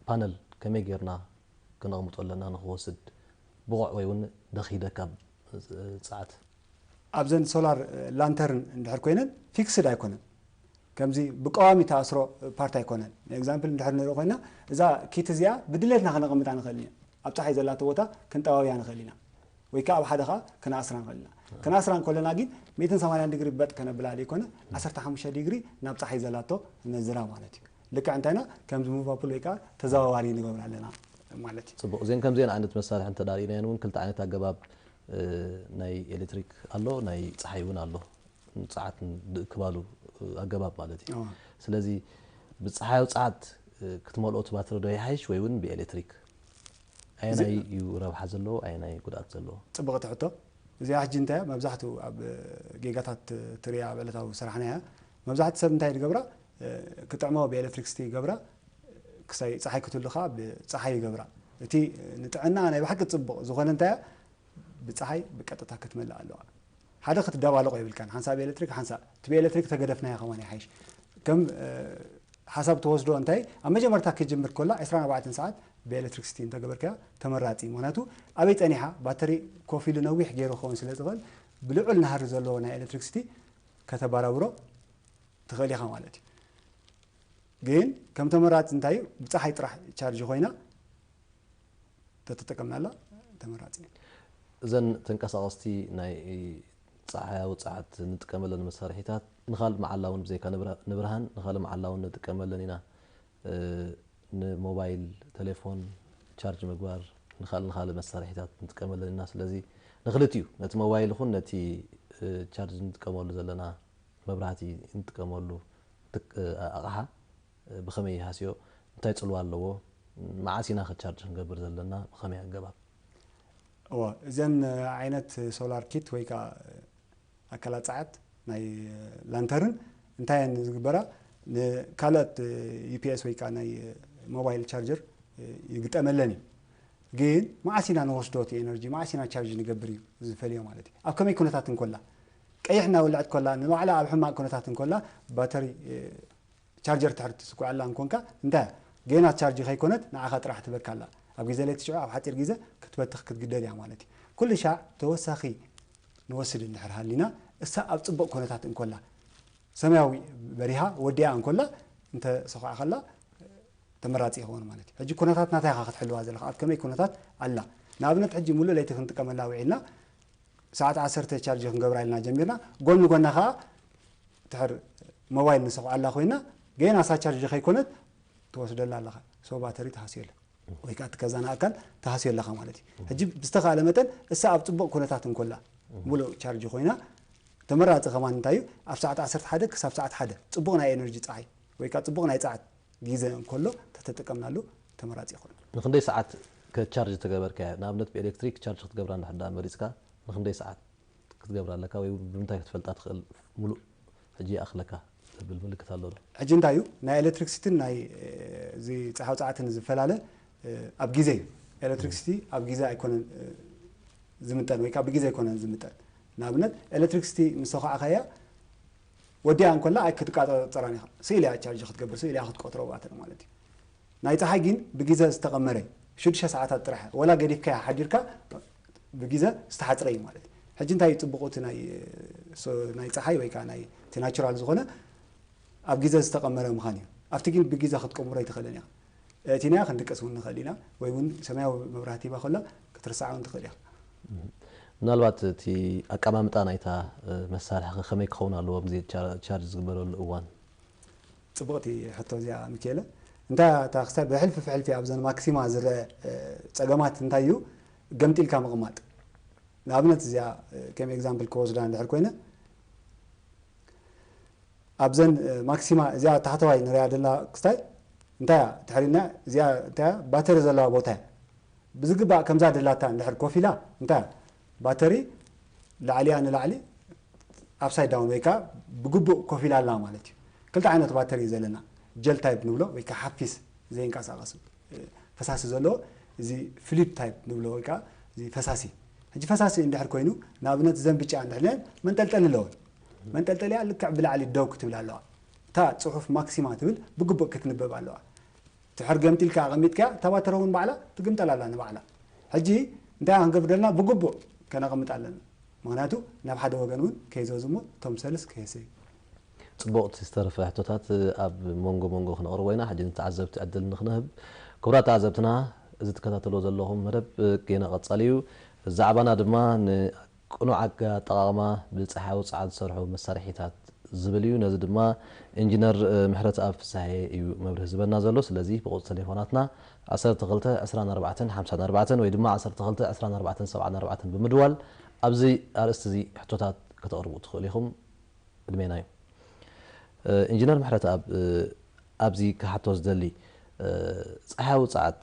ፓነል ከመይ ጌርና ክነቕምጦ ኣለና ንክወስድ ብቑዕ ወይ እውን ደኺደ ካብ ፀዓት ኣብዘን ሶላር ላንተርን እንድሕር ኮይነን ፊክስድ ኣይኮነን ከምዚ ብቀዋሚ ተኣስሮ ፓርት ኣይኮነን ንኤግዛምፕል እንድሕር ንርኢ ኮይና እዛ ኪት እዚኣ ብድሌትና ከነቐምጣ ንኽእል ኢና ኣብ ፀሓይ ዘላቶ ቦታ ክንጠባብያ ንኽእል ኢና ወይ ከዓ ኣብ ሓደ ከዓ ክነኣስራ ንኽእል ኢና ክነኣስራ እንከለና ግን ሚእትን ሰማንያን ዲግሪ በጥ ከነብላ ዘይኮነ ዓሰርተ ሓሙሽተ ዲግሪ ናብ ፀሓይ ዘላቶ ነዝራ ማለት እዩ ልክዕ እንታይና ከምዚ ሙቭ ኣፕል ወይ ከዓ ተዘዋዋሪ ንገብር ኣለና ማለት እዩ ፅቡቅ እዚን ከምዚን ዓይነት መሳርሒ እንተዳሪእናየን እውን ክልተ ዓይነት ኣገባብ ናይ ኤሌክትሪክ ኣሎ ናይ ፀሓይ እውን ኣሎ ፀዓት ዝእክባሉ ኣገባብ ማለት እዩ ስለዚ ብፀሓያዊ ፀዓት ክትመልኦ ትባትሪ ዶ ይሓይሽ ወይ እውን ብኤሌክትሪክ ኣየናይ እዩ ረብሓ ዘለዎ ኣየናይ ጉድኣት ዘለዎ ፅብቕቲ ሕቶ እዚኣ ሕጂ እንታይ መብዛሕትኡ ኣብ ጌጋታት ትሪያ ኣብ ዕለታዊ ስራሕና እያ መብዛሕትኡ ሰብ እንታይ ዝገብራ ክጥዕሞ ብኤሌክትሪክስቲ ይገብራ ክሳይ ፀሓይ ክትህሉ ከዓ ብፀሓይ ይገብራ እቲ ንጥዕና ናይ ብሓቂ ፅቡቕ ዝኾነ እንታይ ብፀሓይ ብቀጥታ ክትመልእ ኣለዋ ሓደ ክትደባልቆ የብልካን ሓንሳብ ኤሌክትሪክ ሓንሳብ እቲ ብኤሌክትሪክ ተገደፍናዮ ከማን ይሓይሽ ከም ሓሳብ ተወስዶ እንታይ ኣብ መጀመርታ ክጅምር ከላ ዕስራን ኣርባዕተን ሰዓት ብኤሌክትሪክሲቲ እንተገበርካዮ ተመራፂ እዩ። ምክንያቱ ኣበይ ፀኒሓ ባተሪ ኮፍ ኢሉ ነዊሕ ገይሩ ክኸውን ስለ ዝኽእል ብልዑል ናህሪ ዘለዎ ናይ ኤሌክትሪክሲቲ ከተበራብሮ ትኽእል ኢኻ ማለት እዩ። ግን ከም ተመራፂ እንታይ እዩ ብፀሓይ ጥራሕ ቻርጅ ኮይና ተተጠቀምናላ ተመራፂ እዩ። እዘን ተንቀሳቐስቲ ናይ ፀሓያዊ ፀዓት ንጥቀመለን መሳርሒታት ንኻልእ መዓላ እውን ብዘይካ ንብርሃን ንኻልእ መዓላ እውን ንጥቀመለን ኢና። ንሞባይል፣ ቴሌፎን ቻርጅ ምግባር፣ ንኻልእ ንኻልእ መሳርሒታት ንጥቀመለን ኢና። ስለዚ ንክልቲኡ ነቲ ሞባይል ይኹን ነቲ ቻርጅ ንጥቀመሉ ዘለና መብራህቲ ንጥቀመሉ ኣቕሓ ብኸመይ ይሃስዮ፣ እንታይ ፅልዋ ኣለዎ፣ መዓስ ኢና ቻርጅ ክንገብር ዘለና፣ ብኸመይ ኣገባብ? እወ፣ እዘን ዓይነት ሶላር ኪት ወይ ከዓ ኣካላት ፀዓት ናይ ላንተርን እንታይ እየን ዝግበራ? ንካልኦት ዩፒኤስ ወይ ከዓ ናይ ሞባይል ቻርጀር ይግጠመለን እዩ። ግን መዓስ ኢና ንወስዶ እቲ ኤነርጂ፣ መዓስ ኢና ቻርጅ ንገብር እዩ ዝፈልዮ ማለት እዩ። ኣብ ከመይ ኩነታት እንኮላ፣ ቀይሕ እናወልዐት ኮላ፣ ንባዕላ ኣብ ሕማቕ ኩነታት እንኮላ ባተሪ ቻርጀር ትሕር ትስኩዐላ እንኮንካ እንታይ ገና ቻርጅ ከይኮነት ንዓኻ ጥራሕ ትበካ ኣላ ኣብ ግዜ ለይቲ ሽዑ ኣብ ሓፂር ግዜ ክትበትኽ ክትግደድ እያ ማለት እዩ ኩሉ ሻዕ ተወሳኺ ንወስድ እንድሕር ሃሊና እሳ ኣብ ፅቡቕ ኩነታት እንኮላ ሰማያዊ በሪሃ ወዲኣ እንኮላ እንተ ሰኹዓ ከላ ተመራፂ ይኸውን ማለት እዩ ሕጂ ኩነታት ናታ ኢኻ ክትሕልዋ ዘለኻ ኣብ ከመይ ኩነታት ኣላ ንኣብነት ሕጂ ሙሉእ ለይቲ ክንጥቀመላ ውዒልና ሰዓት ዓሰርተ ቻርጅ ክንገብራ ኢልና ጀሚርና ጎኒ ጎና ከዓ ድሕር ሞባይል ንሰኹዓላ ኮይና ገና እሳ ቻርጅ ከይኮነት ትወስደላ ኣለኻ። ሶ ባተሪ ተሃስዮ ኣሎ ወይ ከዓ እቲ ከዛና ኣካል ተሃስዮ ኣለኻ ማለት እዩ። ሕጂ ብዝተኻለ መጠን እሳ ኣብ ፅቡቕ ኩነታት እንኮላ ሙሉእ ቻርጅ ኮይና ተመራፂ ከማን እንታይ እዩ ኣብ ሰዓት ዓሰርተ ሓደ ክሳብ ሰዓት ሓደ ፅቡቕ ናይ ኤነርጂ ፀሓይ ወይ ከዓ ፅቡቕ ናይ ፀዓት ግዜ እንከሎ ተተጠቀምናሉ ተመራፂ ይኾን። ንክንደይ ሰዓት ከቻርጅ ተገበርካያ? ንኣብነት ብኤሌክትሪክ ቻርጅ ክትገብራ እንድሕር ደኣ መሪፅካ ንክንደይ ሰዓት ክትገብራ ኣለካ ወይ ብምንታይ ክትፈልጣ ትኽእል? ሙሉእ ሕጂ ይኣኽለካ ዝብል ምልክት ኣሎ ዶ? ሕጂ እንታይ እዩ ናይ ኤሌክትሪክሲቲን ናይ እዚ ፀሓይ ውፅዓትን ዝፈላለ ኣብ ግዜ እዩ። ኤሌክትሪክሲቲ ኣብ ግዜ ኣይኮነን ዝምጠን ወይ ከዓ ብግዜ ኣይኮነን ዝምጠን። ንኣብነት ኤሌክትሪክሲቲ ምስ ተኳዕካያ ወዲኣ እንኮላ ኣይክትቃፀፀራን ኢኻ። ስኢል እያ ቻርጅ ክትገብር፣ ስኢል እያ ክትቆጥሮ ባትሪ ማለት እዩ። ናይ ፀሓይ ግን ብግዜ ዝተቐመረ እዩ። ሽዱሽተ ሰዓታት ጥራሕ ወላ ገዲፍካያ ሓዲርካ ብግዜ ዝተሓፅረ እዩ ማለት እዩ። ሕጂ እንታይ እዩ ፅቡቕ እቲ ናይ ሶ- ናይ ፀሓይ ወይ ከዓ ናይ እቲ ናቹራል ዝኾነ ኣብ ግዜ ዝተቐመረ ምዃን እዩ። ኣብቲ ግን ብግዜ ክትቀምሮ ኣይትኽእልን ኢኻ። እቲና ክንድቅስ እውን ንኽእል ኢና ወይ እውን ሰማያዊ መብራህቲ ሂባ ከላ ክትርስዓ እውን ትኽእል ኢኻ። ምናልባት እቲ ኣቀማምጣ ናይታ መሳርሒ ከመይ ክኸውን ኣለዎ? ቻርጅ ዝግበረሉ እዋን ፅቡቕቲ ሕቶ እዚኣ ሚኪኤለ። እንታይ እታ ክስታይ ብሕልፊ ፍሕልፊ ኣብዘን ማክሲማ ዝረአ ፀገማት እንታይ እዩ? ገምጢልካ ምቕማጥ። ንኣብነት እዚኣ ከም ኤግዛምፕል ክወስዳ እንድሕር ኮይነ ኣብዘን ማክሲማ እዚኣ ታሕተዋይ ንሪኣ ደላ ክስታይ እንታይ እያ ትሕሪና እዚኣ እንታይ እያ ባተሪ ዘለዋ ቦታ እያ። ብዝግባእ ከምዛ ደላታ እንድሕር ኮፍ ኢላ እንታይ እያ ባተሪ ላዕሊያ ንላዕሊ ኣፕሳይድ ዳውን ወይ ከዓ ብግቡእ ኮፍ ኢላ ኣላ ማለት እዩ። ክልተ ዓይነት ባተሪ እዩ ዘለና። ጀል ታይፕ ንብሎ ወይ ከዓ ሓፊስ ዘይንቀሳቐስ ፈሳሲ ዘለዎ እዚ ፍሉድ ታይፕ ንብሎ ወይ ከዓ እዚ ፈሳሲ። ሕጂ ፈሳሲ እንድሕር ኮይኑ ንኣብነት ዘን ብጫ እንድሕር ኢለን መንጠልጠሊ ኣለወን። መንጠልጠሊኣ ልክዕ ብላዕሊ ደው ክትብል ኣለዋ። እታ ፅሑፍ ማክሲማ ትብል ብግቡእ ክትንበብ ኣለዋ። ድሕር ገምጢልካ ኣቐሚጥካያ እታ ባተሪ እውን ባዕላ ትግምጠል ኣላ ንባዕላ። ሕጂ እንታይ ክንገብር ደለና ብግቡእ ከነቐምጥ ኣለና። ምክንያቱ ናብ ሓደ ወገን እውን ከይዘዝሞ እቶም ሰልስ ከየሰዩ። ፅቡቕ እቲ ዝተረፈ ሕቶታት ኣብ መንጎ መንጎ ክነቕርቦ ኢና። ሕጂ ንተዓዘብቲ ዕድል ንክንህብ ክቡራት ተዓዘብትና እዚ ትከታተልዎ ዘለኹም መደብ ጌና ቀፃሊ እዩ። ዛዕባና ድማ ንቅኑዕ ኣጋ ኣጠቓቕማ ብፀሓይ ውፅዓት ዝሰርሑ መሳርሒታት ዝብል እዩ። ነዚ ድማ ኢንጂነር ምሕረተኣብ ፍስሃየ እዩ መብርሂ ዝበና ዘሎ። ስለዚ ብቁፅሪ ቴሌፎናትና ዓሰርተ ክልተ ዕስራን ኣርባዕተን ሓምሳን ኣርባዕተን ወይ ድማ ዓሰርተ ክልተ ዕስራን ኣርባዕተን ሰብዓን ኣርባዕተን ብምድዋል ኣብዚ ኣርእስቲ እዚ ሕቶታት ከተቕርቡ ትኽእሉ ኢኹም። ዕድሜና እዩ። ኢንጂነር ምሕረተኣብ ኣብዚ ክሓቶ ዝደሊ ፀሓያዊ ፀዓት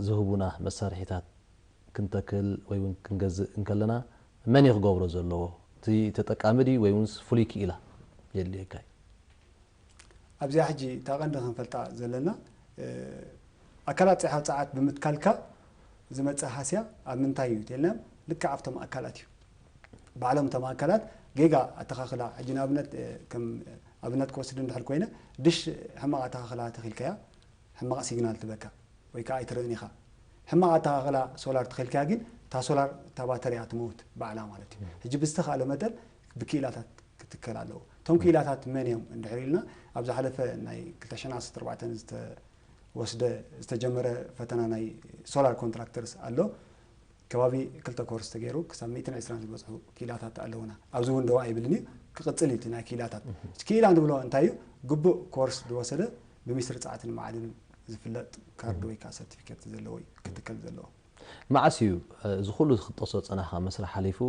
ዝህቡና መሳርሒታት ክንተክል ወይ እውን ክንገዝእ እንከለና መን እዩ ክገብሮ ዘለዎ? እቲ ተጠቃሚ ድዩ ወይ እውን ፍሉይ ክኢላ የድልየካ እዩ? ኣብዚኣ ሕጂ እታ ቀንዲ ክንፈልጣ ዘለና ኣካላት ፀሓያዊ ፀዓት ብምትካልካ ዝመፅእ ሃስያ ኣብ ምንታይ እዩ ተልና ልክዕ ኣብቶም ኣካላት እዩ። ባዕሎም እቶም ኣካላት ጌጋ ኣተኻኽላ ሕጂ ንኣብነት ከም ኣብነት ክወስድ እንድሕር ኮይነ ድሽ ሕማቕ ኣተኻኽላ ተኺልካያ ሕማቕ ሲግናል ትበካ ወይ ከዓ ኣይትርእን ኢኻ። ሕማቕ ኣተኻኽላ ሶላር ተኺልካያ ግን እታ ሶላር እታ ባተሪያ ትመውት ባዕላ ማለት እዩ። ሕጂ ብዝተኻእለ መጠን ብክኢላታት ክትከል ኣለዎ። እቶም ክኢላታት መን እዮም እንድሕር ኢልና ኣብ ዝሓለፈ ናይ ክልተ ሽሕን ዓሰርተ ኣርባዕተን ዝተወስደ ዝተጀመረ ፈተና ናይ ሶላር ኮንትራክተርስ ኣሎ። ከባቢ ክልተ ኮርስ ተገይሩ ክሳብ ሚእትን ዕስራን ዝበፅሑ ክኢላታት ኣለውና። ኣብዚ እውን ደው ኣይብልን እዩ ክቕፅል እዩ እቲ ናይ ክኢላታት። ክኢላ ንብሎ እንታይ እዩ? ግቡእ ኮርስ ዝወሰደ ብሚኒስትሪ ፀዓትን ማዕድንን ዝፍለጥ ካርድ ወይ ከዓ ሰርቲፊኬት ዘለዎ እዩ ክትከል ዘለዎ። መዓስ እዩ እዚ ኩሉ ክትጠቅሶ ዝፀናሕካ መስርሕ ሓሊፉ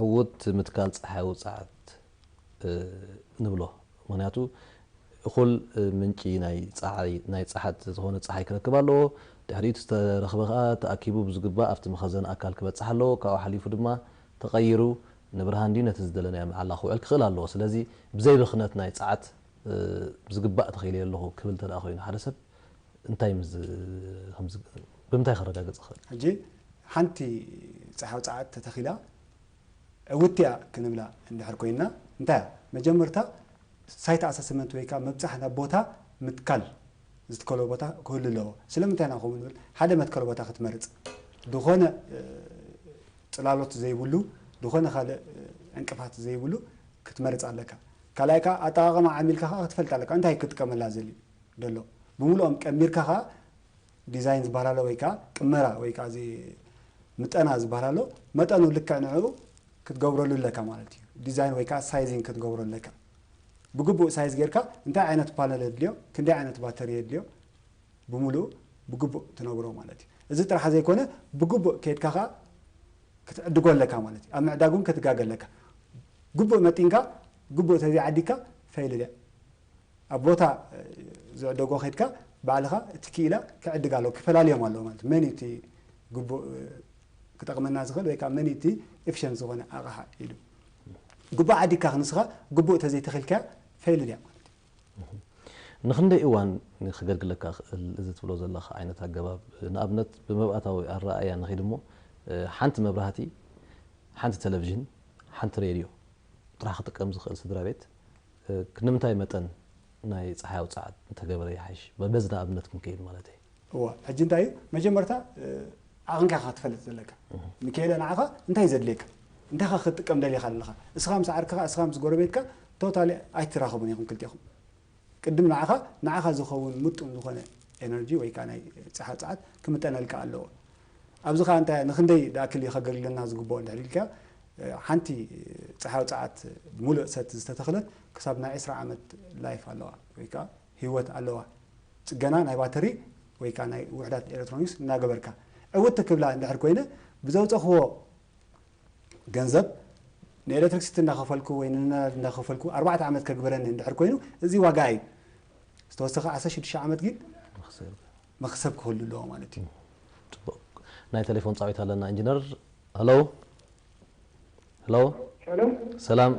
ዕውት ምትካል ፀሓያዊ ፀዓት ንብሎ? ምክንያቱ እኹል ምንጪ ናይ ፀሓይ ናይ ፀሓት ዝኾነ ፀሓይ ክረክብ ኣለዎ። ድሕሪኡ ዝተረኽበ ከዓ ተኣኪቡ ብዝግባእ ኣብቲ መኸዘን ኣካል ክበፅሕ ኣለዎ። ካብኡ ሓሊፉ ድማ ተቐይሩ ንብርሃን ድዩ ነቲ ዝደለናዮ መዓላ ክውዕል ክኽእል ኣለዎ። ስለዚ ብዘይ ብኽነት ናይ ፀዓት ብዝግባእ ተኺለ ኣለኹ ክብል እንተ ኮይኑ ሓደ ሰብ እንታይ ብምንታይ ከረጋግፅ ይኽእል? ሕጂ ሓንቲ ፀሓይ ፀዓት ተተኺላ ዕውትያ ክንብላ እንድሕር ኮይንና እንታይ እያ መጀመርታ ሳይት ኣሰስመንት ወይ ከዓ ምብፃሕ ናብ ቦታ ምትካል ዝትከሎ ቦታ ክህሉ ኣለዎ። ስለምንታይ ኢና ከምኡ ንብል? ሓደ መትከሎ ቦታ ክትመርፅ ዝኾነ ፅላሎት ዘይብሉ ዝኾነ ካልእ ዕንቅፋት ዘይብሉ ክትመርፅ ኣለካ። ካልኣይ ከዓ ኣጠቃቀማ ዓሚልካ ከዓ ክትፈልጥ ኣለካ እንታይ ክጥቀመላ ዘልዩ ደሎ ብምሉኦም ቀሚርካ ከዓ ዲዛይን ዝበሃል ኣሎ ወይ ከዓ ቅመራ ወይ ከዓ እዚ ምጠና ዝበሃል ኣሎ መጠኑ ልክዕ ንዕኡ ክትገብረሉ ኣለካ ማለት እዩ። ዲዛይን ወይ ከዓ ሳይዚንግ ክትገብሮ ኣለካ። ብግቡእ ሳይዝ ጌርካ እንታይ ዓይነት ፓነል የድልዮ፣ ክንደይ ዓይነት ባተሪ የድልዮ፣ ብምሉእ ብግቡእ ትነግሮ ማለት እዩ። እዚ ጥራሕ ዘይኮነ፣ ብግቡእ ከይድካ ኸዓ ክትዕድጎ ኣለካ ማለት እዩ። ኣብ ምዕዳግ እውን ክትጋገ ኣለካ። ግቡእ መጢንካ፣ ግቡእ ተዘይዓዲግካ ፌል እያ። ኣብ ቦታ ዝዕደጎ ከይድካ ባዕልኻ እቲ ክኢላ ክዕድግ ኣለዎ፣ ክፈላልዮም ኣለዎ ማለት እዩ። መን እዩ እቲ ግቡእ ክጠቕመና ዝኽእል ወይ ከዓ መን እዩ እቲ ኤፊሸንት ዝኾነ ኣቕሓ ኢሉ ግቡእ ዓዲግካ ንስኻ ግቡእ ተዘይተኺልካ ፌል እያ ማለት እዩ። ንኽንደይ እዋን ክገልግለካ ክእል እዚ ትብሎ ዘለኻ ዓይነት ኣገባብ? ንኣብነት ብመብኣታዊ ኣረኣእያ ንኺድ እሞ፣ ሓንቲ መብራህቲ፣ ሓንቲ ቴሌቪዥን፣ ሓንቲ ሬድዮ ጥራሕ ክጥቀም ዝኽእል ስድራ ቤት፣ ክንምንታይ መጠን ናይ ፀሓይ ኣውፅዓት እንተገበረ ይሓይሽ? በዚ ንኣብነት ክንከይድ ማለት እዩ። እዋ፣ ሕጂ እንታይ እዩ መጀመርታ ዓቕንካ ኢኻ ክትፈልጥ ዘለካ። ሚካኤለ ንዓኻ እንታይ ዘድልየካ? እንታይ ኻ ክትጥቀም ደሊኻ ኣለኻ? እስኻ ምስ ዓርክኻ፣ እስኻ ምስ ጎረቤትካ ቶታሊ ኣይትራኸቡን ኢኹም ክልቴኹም። ቅድም ንዓኻ ንዓኻ ዝኸውን ምጡን ዝኾነ ኤነርጂ ወይ ከዓ ናይ ፀሓይ ፀዓት ክምጠነልካ ኣለዎ። ኣብዚ ከዓ እንታይ ንክንደይ ዳኣክል ከገልግለና ዝግብኦ እንድሕር ኢልካ ሓንቲ ፀሓይ ፀዓት ሙሉእ ሰት ዝተተኽለት ክሳብ ናይ ዕስራ ዓመት ላይፍ ኣለዋ ወይ ከዓ ህይወት ኣለዋ። ፅገና ናይ ባተሪ ወይ ከዓ ናይ ውሕዳት ኤሌክትሮኒክስ እናገበርካ ዕውት ክብላ እንድሕር ኮይነ ብዘውፀኽዎ ገንዘብ ንኤሌክትሪክሲቲ እንዳኸፈልኩ ወይ ንነዳዲ እንዳኸፈልኩ ኣርባዕተ ዓመት ከግበረኒ እንድሕር ኮይኑ እዚ ዋጋ እዩ። ዝተወሰኸ ዓሰርተ ሽዱሽተ ዓመት ግን መኽሰብ ክህሉ ኣለዎ ማለት እዩ። ፅቡቅ ናይ ቴሌፎን ፃዊት ኣለና ኢንጂነር። ሄሎ ሄሎ ሄሎ ሰላም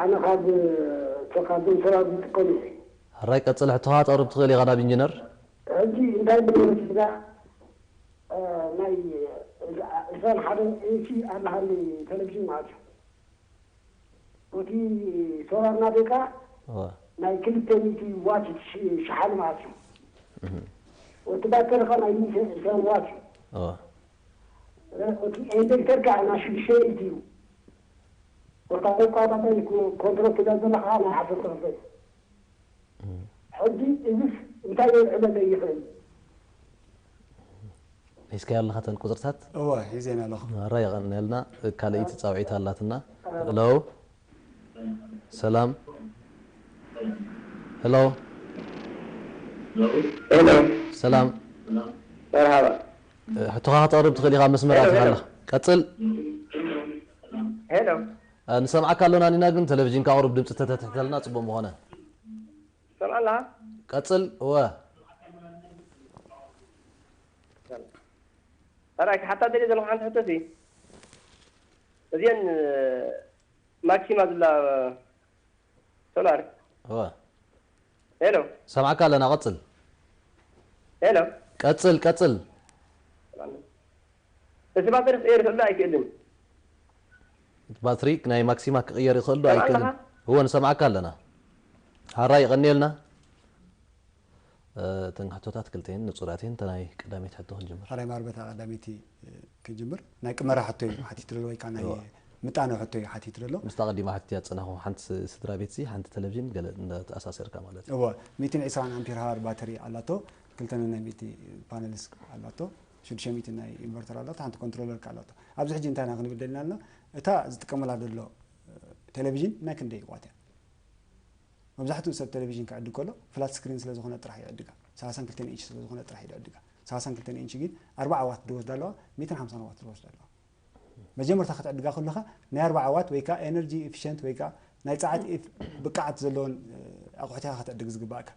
ኣነ ካብ ካብ ዶክተር ዝጥቀም እዩ። ሕራይ ቀፅል ሕቶኻ ተቕርብ ትኽእል ኢኻ ናብ ኢንጂነር። ሕጂ እንታይ ብለካ ናይ ዕስራን ሓደን ኢንቺ ኣለሃኒ ቴሌቪዥን ማለት እዩ። እቲ ሶላር ናደካ ናይ ክልተ ሚእቲ ዋት ሸሓኒ ማለት እዩ። እቲ ባተሪ ከ ናይ ሚእቲ ዕስራን ዋት እዩ። እቲ ኢንቨርተር ከዓ ናይ ሽዱሽተ ሚእቲ እዩ። ወታ መቋጣጠሪ ኮንትሮል ትብል ዘለካ ናይ ዓሰርተ ክልተ። ሕጂ እዚስ እንታይ የብዕለለይ ይኽእል? ሒዝካዮ ኣለኻ እተን ቁፅርታት? እወ ሒዘን ኣለኹ። ማራ የቐንየልና። ካልኣይቲ ፃውዒት ኣላትና። ሄሎ ሰላም። ሄሎ ሄሎ ሰላም። መርሓባ። ሕቶኻ ከተቕርብ ትኽእል ኢኻ፣ ኣብ መስመር ኣቲኻ ኣለኻ። ቀፅል። ሄሎ ንሰምዓካ ኣሎና ኒና፣ ግን ቴሌቪዥንካ ቁሩብ ድምፂ ተተትሕተልና ፅቡቕ ምኾነ። ሰምዓላ ቀፅል። እወ ኣራይ ሓታ ደሊ ዘለኹ ሓንቲ ሕቶሲ እዚአን ማክሲማ ዝብላ ሶላር እወ ሄሎ ሰምዓካ ኣለና። ቀፅል ሄሎ ቀፅል ቀፅል። እቲ ባትሪ ክቅየር ይኽእል ዶ ኣይክእልን? እቲ ባትሪ ናይ ማክሲማ ክቕየር ይኽእል ዶ ሰምዓካ ኣይክእልን? ኣለኻ? እወ ንሰምዓካ ኣለና። ሓራይ ይቐንየልና። እተን ሕቶታት ክልተን ንጹራት እየን። እታ ናይ ቀዳመይቲ ሕቶ ክንጅምር። ሓራይ ማርበታ ቀዳመይቲ ክንጅምር ናይ ቅመራ ሕቶ እዩ ሓቲቱ ዘሎ ወይ ከዓ ናይ ምጣነ ሕቶ እዩ ሓቲቱ ዘሎ። ምስታ ቀዲማ ሓቲትያ ዝጸናኹ ሓንቲ ስድራ ቤት ሲ ሓንቲ ቴሌቪዥን ገለ እንዳተኣሳሰርካ ማለት እዩ። እወ ሚእትን ዕስራን ኣምፒር ሃወር ባተሪ ኣላቶ። ክልተ ነናይ ሚእቲ ፓነልስ ኣላቶ። ሽዱሽተ ሚእቲ ናይ ኢንቨርተር ኣላቶ። ሓንቲ ኮንትሮለር ኣላቶ። ኣብዚ ሕጂ እንታይ ኢና ክንብል ደሊና ኣለና? እታ ዝጥቀመላ ዘሎ ቴሌቪዥን ናይ ክንደይ ዋት እያ? መብዛሕትኡ ሰብ ቴሌቪዥን ክዕድግ ከሎ ፍላት ስክሪን ስለ ዝኾነ ጥራሕ ይዕድጋ። ሰላሳን ክልተን ኢንች ስለ ዝኾነ ጥራሕ ይዕድጋ። ሰላሳን ክልተን ኢንች ግን ኣርባዓ ዋት ዝወስዳ ኣለዋ፣ ሚእትን ሓምሳን ዋት ዝወስዳ ኣለዋ። መጀመርታ ክትዕድጋ ከለኻ ናይ ኣርባዓ ዋት ወይ ከዓ ኤነርጂ ኤፊሽንት ወይ ከዓ ናይ ጸዓት ኢፍ- ብቅዓት ዘለዎን ኣቑሑት ኢኻ ክትዕድግ ዝግባእካ።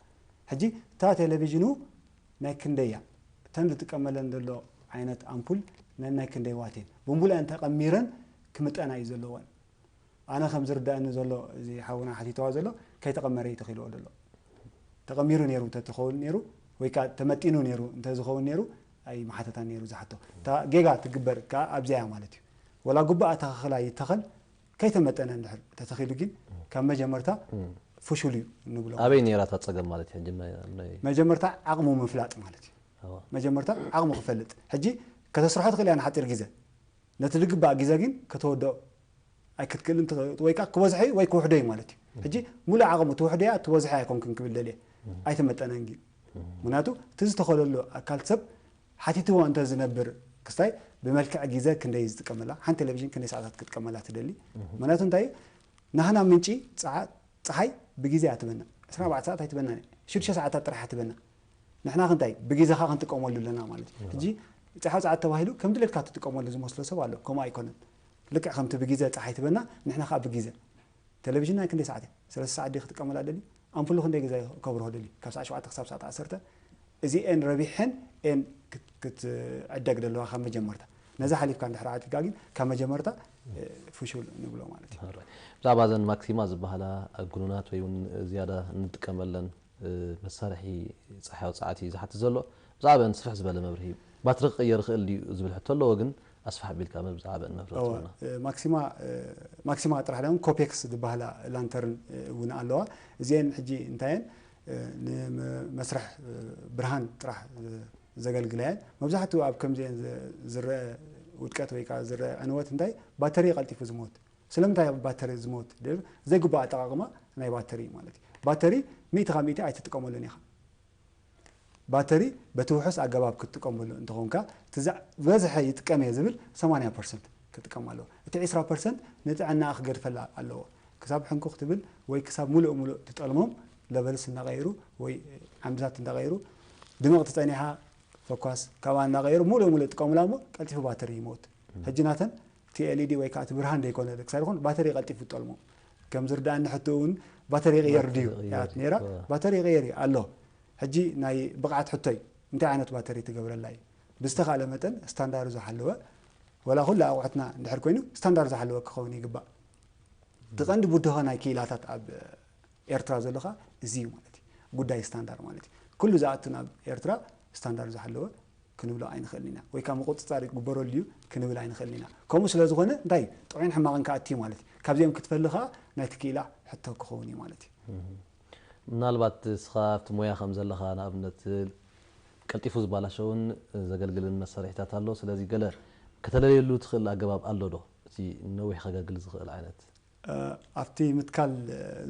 ሕጂ እታ ቴሌቪዥኑ ናይ ክንደይ እያ? እተን ዝጥቀመለን ዘሎ ዓይነት ኣምፑል ናይ ናይ ክንደይ ዋት እየን? ብምሉእን ተቐሚረን ክምጠና እዩ ዘለወን። ኣነ ከም ዝርዳእኒ ዘሎ እዚ ሓውና ሓቲተዋ ዘሎ ከይተቐመረ እዩ ተኺልዎ ዘሎ። ተቐሚሩ ነይሩ እንተትኸውን ነይሩ ወይ ከዓ ተመጢኑ ነይሩ እንተዝኸውን ነይሩ ኣይምሓተታን ነይሩ ዝሓቶ። እታ ጌጋ ትግበር ከዓ ኣብዚኣ እያ ማለት እዩ። ወላ ጉባእ ኣተኻኽላ ይተኸል ከይተመጠነ እንድሕር ተተኺሉ ግን ካብ መጀመርታ ፍሹል እዩ ንብሎ። ኣበይ ነይራ እታ ፀገም ማለት እዩ? ሕጂ ናይ- ናይ- መጀመርታ ዓቕሙ ምፍላጥ ማለት እዩ። ኣዋ። መጀመርታ ዓቕሙ ክፈልጥ። ሕጂ ከተስርሖ ትኽእል እያ ንሓፂር ግዜ። ነቲ ዝግባእ ግዜ ግን ከተወድኦ ኣይክትክእልን ትኸ- ወይ ከዓ ክበዝሖ እዩ ወይ ክውሕዶ እዩ ማለት እዩ። ሕጂ ሙሉእ ዓቕሙ ትውሕዶ እያ ትበዝሖ ኣይኮንክን ክብል ደልየ ኣይተመጠነን ግን ምክንያቱ እቲ ዝተኸለሉ ኣካል ሰብ ሓቲትዎ እንተ ዝነብር ክስታይ ብመልክዕ ግዜ ክንደይ ዝጥቀመላ ሓንቲ ቴሌቪዥን ክንደይ ሰዓታት ክትጥቀመላ ትደሊ ምክንያቱ እንታይ እዩ ናህና ምንጪ ፀሓ- ፀሓይ ብግዜ ኣትበና፣ ዕስራን ኣርባዕተን ሰዓት ኣይትበና፣ ሽዱሽተ ሰዓታት ጥራሕ ኣትበና። ንሕና ክንታይ ብግዜ ከዓ ክንጥቀመሉ ኣለና ማለት እዩ። ሕጂ ፀሓይ ፀዓት ተባሂሉ ከም ድሌትካ ትጥቀመሉ ዝመስሎ ሰብ ኣሎ። ከምኡ ኣይኮነን። ልክዕ ከምቲ ብግዜ ፀሓይ ትበና፣ ንሕና ከዓ ብግዜ። ቴሌቪዥን ናይ ክንደይ ሰዓት እያ? ሰለስተ ሰዓት ድዩ ክጥቀመላ ደልዩ? ኣምፑሉ ክንደይ ግዜ ከብርሆ ደልዩ? ካብ ሰዓት ሸውዓተ ክሳብ ሰዓት ዓሰርተ እዚኤን ረቢሐን ኤን ክት- ክትዕደግ ደለዋ ካብ መጀመርታ። ነዛ ሓሊፍካ እንድሕር ኣዕዲግካ ግን ካብ መጀመርታ ፍሹል ንብሎ ማለት እዩ። ብዛዕባ እዘን ማክሲማ ዝበሃላ ጉኑናት ወይ እውን ዝያዳ እንጥቀመለን መሳርሒ ፀሓይ ኣውፅዓት እዩ ዝሓትት ዘሎ። ብዛዕባአን ስፍሕ ዝበለ መብርሂ። ባትሪ ክቕየር ይኽእል ድዩ ዝብል ሕቶ ኣለዎ፣ ግን ኣስፍሕ ኣቢልካ ብዛዕባአን መብርሂ ትህበና። ማክሲማ ጥራሕ ዳውን ኮፔክስ ዝበሃላ ላንተርን እውን ኣለዋ። እዚአን ሕጂ እንታየን ንመስርሕ ብርሃን ጥራሕ ዘገልግላ እየን። መብዛሕትኡ ኣብ ከምዚአን ዝረአ ውድቀት ወይ ከዓ ዝረአ ዕንወት እንታይ ባተሪ ቀልጢፉ ዝሞት። ስለምንታይ ኣብ ባተሪ ዝሞት? ዘይግቡእ ኣጠቃቅማ ናይ ባተሪ ማለት እዩ። ባተሪ ሚእቲ ካብ ሚእቲ ኣይትጥቀመሉን ኢኻ። ባተሪ በቲ ውሑስ ኣገባብ ክትጥቀመሉ እንተኾንካ እቲ ዝበዝሐ ይጥቀም እየ ዝብል ሰማንያ ፐርሰንት ክጥቀም ኣለዎ። እቲ ዕስራ ፐርሰንት ንጥዕናኣ ክገድፈላ ኣለዎ። ክሳብ ሕንኩ ክትብል ወይ ክሳብ ሙሉእ ሙሉእ ትጠልሞም ለቨልስ እናቀየሩ ወይ ዓምድታት እንዳቀየሩ ድምቕቲ ፀኒሓ ፈኳስ ካብኣ እናቀየሩ ሙሉእ ሙሉእ ጥቀሙላ እሞ ቀልጢፉ ባተሪ ይሞት። ሕጂ ናተን እቲ ኤልኢዲ ወይ ከዓ እቲ ብርሃን ዘይኮነ ክሳብ ይኹን ባተሪ ቀልጢፉ ትጠልሞ። ከም ዝርዳእኒ ሕቶ እውን ባተሪ ይቅየር ድዩ ያት ነይራ። ባተሪ ይቅየር እዩ ኣሎ። ሕጂ ናይ ብቕዓት ሕቶ እዩ። እንታይ ዓይነት ባተሪ ትገብረላ እዩ? ብዝተኻእለ መጠን ስታንዳርዱ ዝሓለወ ወላ ኩሉ ኣቑሑትና እንድሕር ኮይኑ ስታንዳርዱ ዝሓለወ ክኸውን ይግባእ። እቲ ቀንዲ ብድሆ ናይ ክኢላታት ኣብ ኤርትራ ዘሎ ኸዓ እዚ እዩ ማለት እዩ። ጉዳይ ስታንዳር ማለት እዩ። ኩሉ ዝኣቱ ናብ ኤርትራ ስታንዳር ዝሓለወ ክንብሎ ኣይንኽእልን ኢና። ወይ ከዓ ምቁፅፃር ይግበረሉ እዩ ክንብል ኣይንኽእልን ኢና። ከምኡ ስለ ዝኾነ እንታይ እዩ? ጥዑይን ሕማቕን ከዓ እቲ ማለት እዩ። ካብዚኦም ክትፈሊ ከዓ ናይቲ ክኢላ ሕቶ ክኸውን እዩ ማለት እዩ። ምናልባት እስኻ ኣብቲ ሞያ ከም ዘለኻ ንኣብነት ቀልጢፉ ዝበላሸውን ዘገልግልን መሳርሒታት ኣሎ። ስለዚ ገለ ከተለልየሉ ትኽእል ኣገባብ ኣሎ ዶ? እቲ ነዊሕ ከገልግል ዝኽእል ዓይነት ኣብቲ ምትካል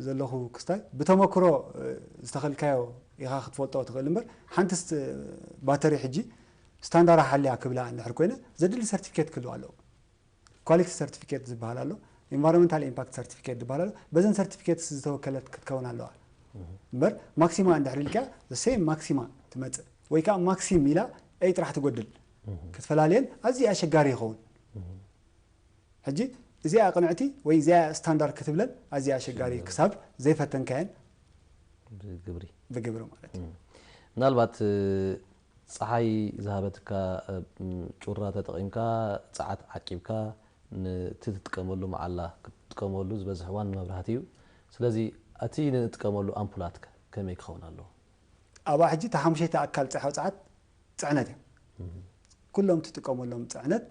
ዘለኹ ክስታይ ብተመክሮ ዝተኸልካዮ ኢኻ ክትፈልጦ ትኽእል እምበር ሓንቲ ባተሪ ሕጂ ስታንዳራ ሓልያ ክብላ እንድሕር ኮይነ ዘድሊ ሰርቲፊኬት ክህልዋ ኣለዎ። ኳሊቲ ሰርቲፊኬት ዝበሃል ኣሎ፣ ኢንቫይሮንመንታል ኢምፓክት ሰርቲፊኬት ዝበሃል ኣሎ። በዘን ሰርቲፊኬት ዝተወከለት ክትከውን ኣለዋ እምበር ማክሲማ እንድሕር ኢልካ ሴም ማክሲማ ትመፅእ ወይ ከዓ ማክሲም ኢላ ኤይ ጥራሕ ትጎድል ክትፈላልየን ኣዝዩ ኣሸጋሪ ይኸውን። ሕጂ እዚኣ ቅንዕቲ ወይ እዚኣ ስታንዳርድ ክትብለን ኣዝያ ኣሸጋሪ ክሳብ ዘይፈተንካየን ብግብሪ ብግብሪ ማለት እዩ። ምናልባት ፀሓይ ዝሃበትካ ጩራ ተጠቒምካ ፀዓት ዓቂብካ ነቲ ትጥቀመሉ መዓላ ክትጥቀመሉ ዝበዝሕ እዋን ንመብራህቲ እዩ። ስለዚ እቲ ንጥቀመሉ ኣምፑላት ከ ከመይ ክኸውን ኣለዎ? ኣብኣ ሕጂ እቲ ሓሙሸይቲ ኣካል ፀሓይ ፀዓት ፅዕነት እያ። ኩሎም ትጥቀመሎም ፅዕነት